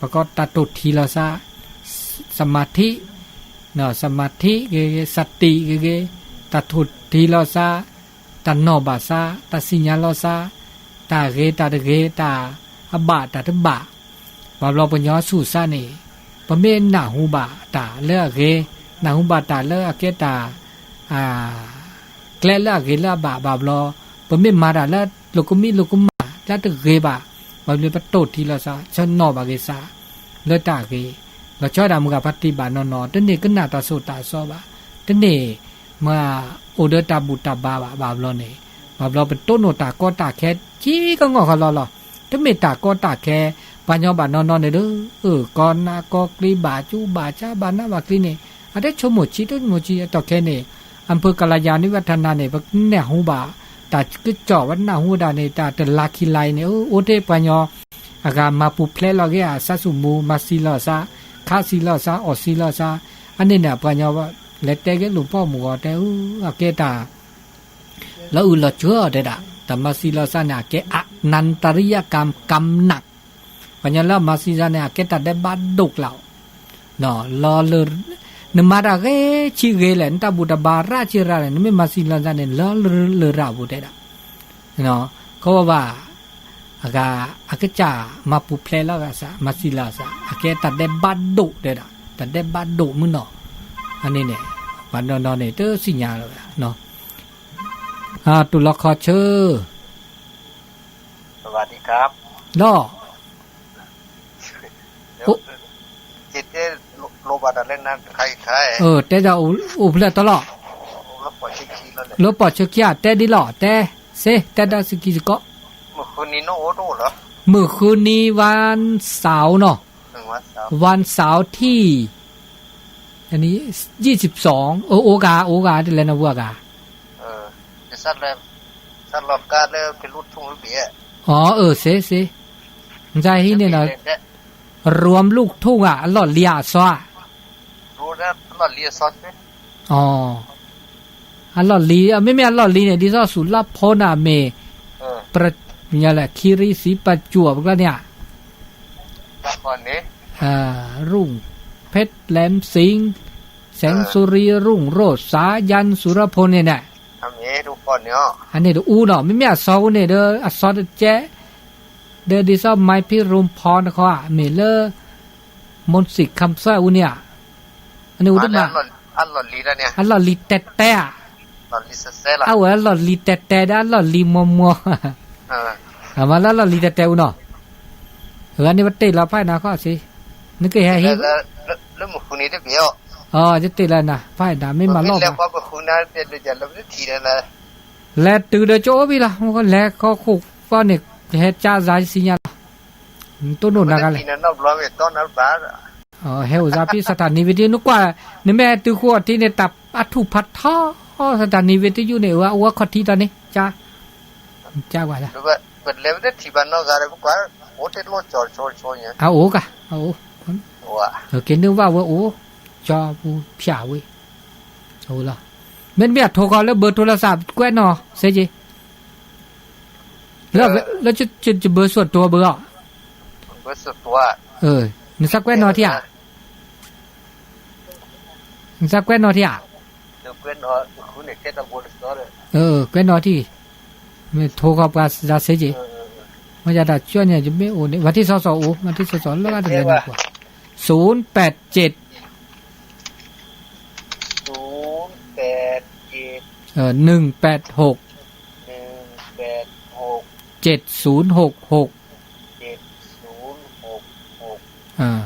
ပကိးတၢ်တိၢ်ထံလီၤသး, သမၣ်ထံ, သမၣ်ထံဂ့ၤဂ့ၤ သတိဂ့ၤဂ့ၤ, တၢ်ထိၣ်ထံလီၤသး, တၢ်နီၢ်ဘၣ်သး, တၢ်သ့ၣ်ညါလီၤသး, တၢ်ဂ့ၤတၢ်တဂ့ၤ, တၢ်အဘၣ်တၢ်တဘၣ်, ဘၣ်ဘျီပှၤကညီဆူၣ်သးန့ၣ်, ပမ့ၢ်နၢ်ဟူဘၣ်တၢ်လၢအဂ့ၤ, နၢ်ဟူဘၣ်တၢ်လၢအကဲတၢ် ကျဲလၢအဂ့ၤလၢအဘၣ်ဘၣ်ဘျီ, ပမ့ၢ်မၤတၢ်လၢလိာ်ကမံလိာ်ကမၣ် လၢတဂ့ၤဘၣ်, ဘၣ်မနုၤပတိၢ်ထံလီၤသး ဆၢနီၢ်ဘၣ်ဂ့ၤသး, လၢတၢ်ဂ့ၤ, လီၤဆီဒၣ်မုၢ်ဂၤဖါတံၢ်ဘၣ်နီၢ်နီၢ် တန့ၢ်ကနၣ်တၢ်စိၢ်တၢ်စီဘၣ်, တန့ၢ်, မၤအိၣ်ဒီးတၢ်ဘူၣ်တၢ်ဘါဘၣ်ဘၣ်ဘျီန့ၣ်, ဘၣ်ဘျီပတိၢ်နီၣ်တၢ်ကီတၢ်ခဲ ကံကငီၢ်ဃီလီၤလီၤ, တမ့ၢ်တၢ်ကီတၢ်ခဲ, ပှၤကညီဘၣ်နီၢ်နီၢ်န့ၣ်ဒီး, ကီနးကီကျံဘၣ်ကၠူဘၣ်ကၠါဘၣ်နးဘၣ်ကျံန့ၣ်, အတဆိကမိၣ်ဆံး တဆိကမိၣ်ဆံး အတီၢ်ခဲန့ၣ်, အဖုကလၤယၤန့ၢ်ဝဲထးနးန့ၣ် ပနၢ်ဟူဘၣ်, တၢ်ကစီၣ်ဝဲနၢ်ဟူဝဲဒၣ်န့ၣ် တၢ်တလါခံလါအံၤန့ၣ် အိၣ်ထဲပှၤကညီ, အဂၤမၤပူၤဖျဲးလီၤက့ၤအသးဆူၣ်မူ မၤသံလီၤသး, ခးသံလီၤသး အီၣ်သံလီၤသး, အန့ၣ်န့ၣ် ပှၤကညီ, လဲၤတဲက့ၤလူၤပိာ်မုၣ်ဂီၤတဲ, အကဲတၢ် လီၤအုၣ်လီၤကၢတဲဒၣ်, တၢ်မၤသံလီၤသးန့ၣ် အကဲ အနန္တရိယကံ ကံနံ, ပှၤကညီလၢအမၤသံသးန့ၣ် အကဲတၢ်ဒဲးဘးဒိၣ်ကျါ, လီၤလၢ, နမၤတၢ်ဂ့ၤဆံးဂ့ၤလဲၣ် နတၢ်ဘူၣ်တၢ်ဘါရၣ်ဆံးရၣ်န့ၣ် နမ့ၢ်မၤသံလီၤသးန့ၣ် လီၤလၢလရာ်ပူၤတဲဒၣ်, ခီဘၣ်, အဂၤ, အကစၢ်မၤပူၤဖျဲးလီၤဂၤသး မၤသံလီၤသး အကဲတၢ်ဒဲးဘးဒိၣ်တဲဒၣ် တၢ်ဒဲးဘးဒိၣ်မုၢ်နီၢ်, အန့ၣ်န့ၣ်, ပှၤနီၢ်နီၢ်န့ၣ် တသ့ၣ်ညါလီၤဝဲ, တူၢ်လီၤခီဆၢ, လီၤ, တဲဒီးအိၣ်ဖျဲၣ်တီလီၤ, လၢပီၣ်ဆၢခံဧါ တဲဒ်လီၤ တဲသ့ တဲဒီးစကံစကီး, မုၢ်ဃုနံၤ วันเสาร์နီၤ, วันเสาร์ที่, ยี่สิบสอง, အိၣ်ဂၤ အိၣ်ဂၤ တလဲၤနၢ်ဟူအဂၤ အၢ စးလီၤကါလၢဖဲလူၢ်ထူၣ်ဘ့ၣ်, အၢ စ့ စ့, နဟံးန့ၣ်နီၤ, ရူမ်လူၢ်ထူၣ်ဧါ အလီၢ်လံၤအစီဧါ, အလီၢ်လံၤ မ့မ့ၢ်အလီၢ်လံၤန့ၣ် ဒ်သိးစူၤလီၢ်ဖိန့ၣ်မ့ၢ်, ပ, လဲၣ် ခီရီသံပကၠူၣ်ပကျါန့ၣ်ဧါ, ရူၣ်, ဖဲလဲမ်စံ, စဲင်စူရံ ရူၣ်ရိၣ်သး ယၢၣ်စူရဖိန့ၣ်န့ၣ်, အန့ၣ်တအူနီၤ မ့မ့ၢ်အစီအူန့ၣ်ဒီး အစီတကဲ, ဒီးဒ်သိး မၤဖံရူမ်ဖီနခီဧါ မ့ၢ်လၢ မုၢ်စံးခၢၣ်စၢၣ်အူန့ၣ်ဧါ, အန့ၣ်အူတမး, အလီၢ်လံၤတဲတဲဧါ, အဝဲအလီၢ်လံၤတဲတဲဒီးအလီၢ်လံၤမီမီ, မၤလၢအလီၢ်လံၤတဲတဲအူနီၤ, အဂၤန့ၣ်ပတ့ၢ်လီၤဖးနၤခီၣ်စ့, နကဟဲဟံး, ယတ့ၢ်လီၤနၤ ဖးနၤ မ့ၢ်မၤလီၢ်ဘၣ် လဲၤတုၤဒီးကၠိအိၣ်ဘံလီၤ, လဲၤဃီခိၣ်ဖီန့ၣ် ကဟဲကၠါသးစံညါလီၤ, တိၢ်နီၣ်နၤဂၤလဲၣ်, ဟဲအိၣ်သးဖဲ စထၢၣ်နံၤဝံၤတယုၢ် နကွၢ်, နမ့ၢ်ဟဲတုၤဃိအီၤထံန့ၣ် တၢ်အထူၣ်ဖးထီ, စထၢၣ်နံၤဝံၤတယုၢ်န့ၣ် အဝဲအိၣ်ခီၣ်ထံးတီန့ၣ် ကၠါ, ကၠါဝဲဒၣ် အအိၣ်က, အအိၣ်, က့ၤန့ၢ်ဘၣ်ဝဲအိၣ်, ကၠီပူၤဖၠၣ်ဝဲ, အအိၣ်လီၤ, မ့တမ့ၢ်အထိခီလၢဘၢထိလၢသးကွဲးနီၤ စ့က့, လၢယဘၢဆိတိဘၢအီၤ, နသးကွဲးနီၤထံဧါ, နသးကွဲးနီၤထံဧါ, ကွဲးနီၤထံ, မ့ၢ်ထိခီပှၤစံးစ့က့, မ့ၢ်ယတၢ်ကၠီန့ၣ် ယမ့ၢ်အိၣ်န့ၣ် မၤထံၣ်စီစီအိၣ် မၤထံၣ်စီစီလၢဂၤတလဲၤနကွၢ်, ศูนย์แปดเจ็ด ศูนย์แปดเจ็ด หนึ่งแปดหก หนึ่งแปดหก เจ็ดศูนย์หกหก เจ็ดศูนย์หกหก เออ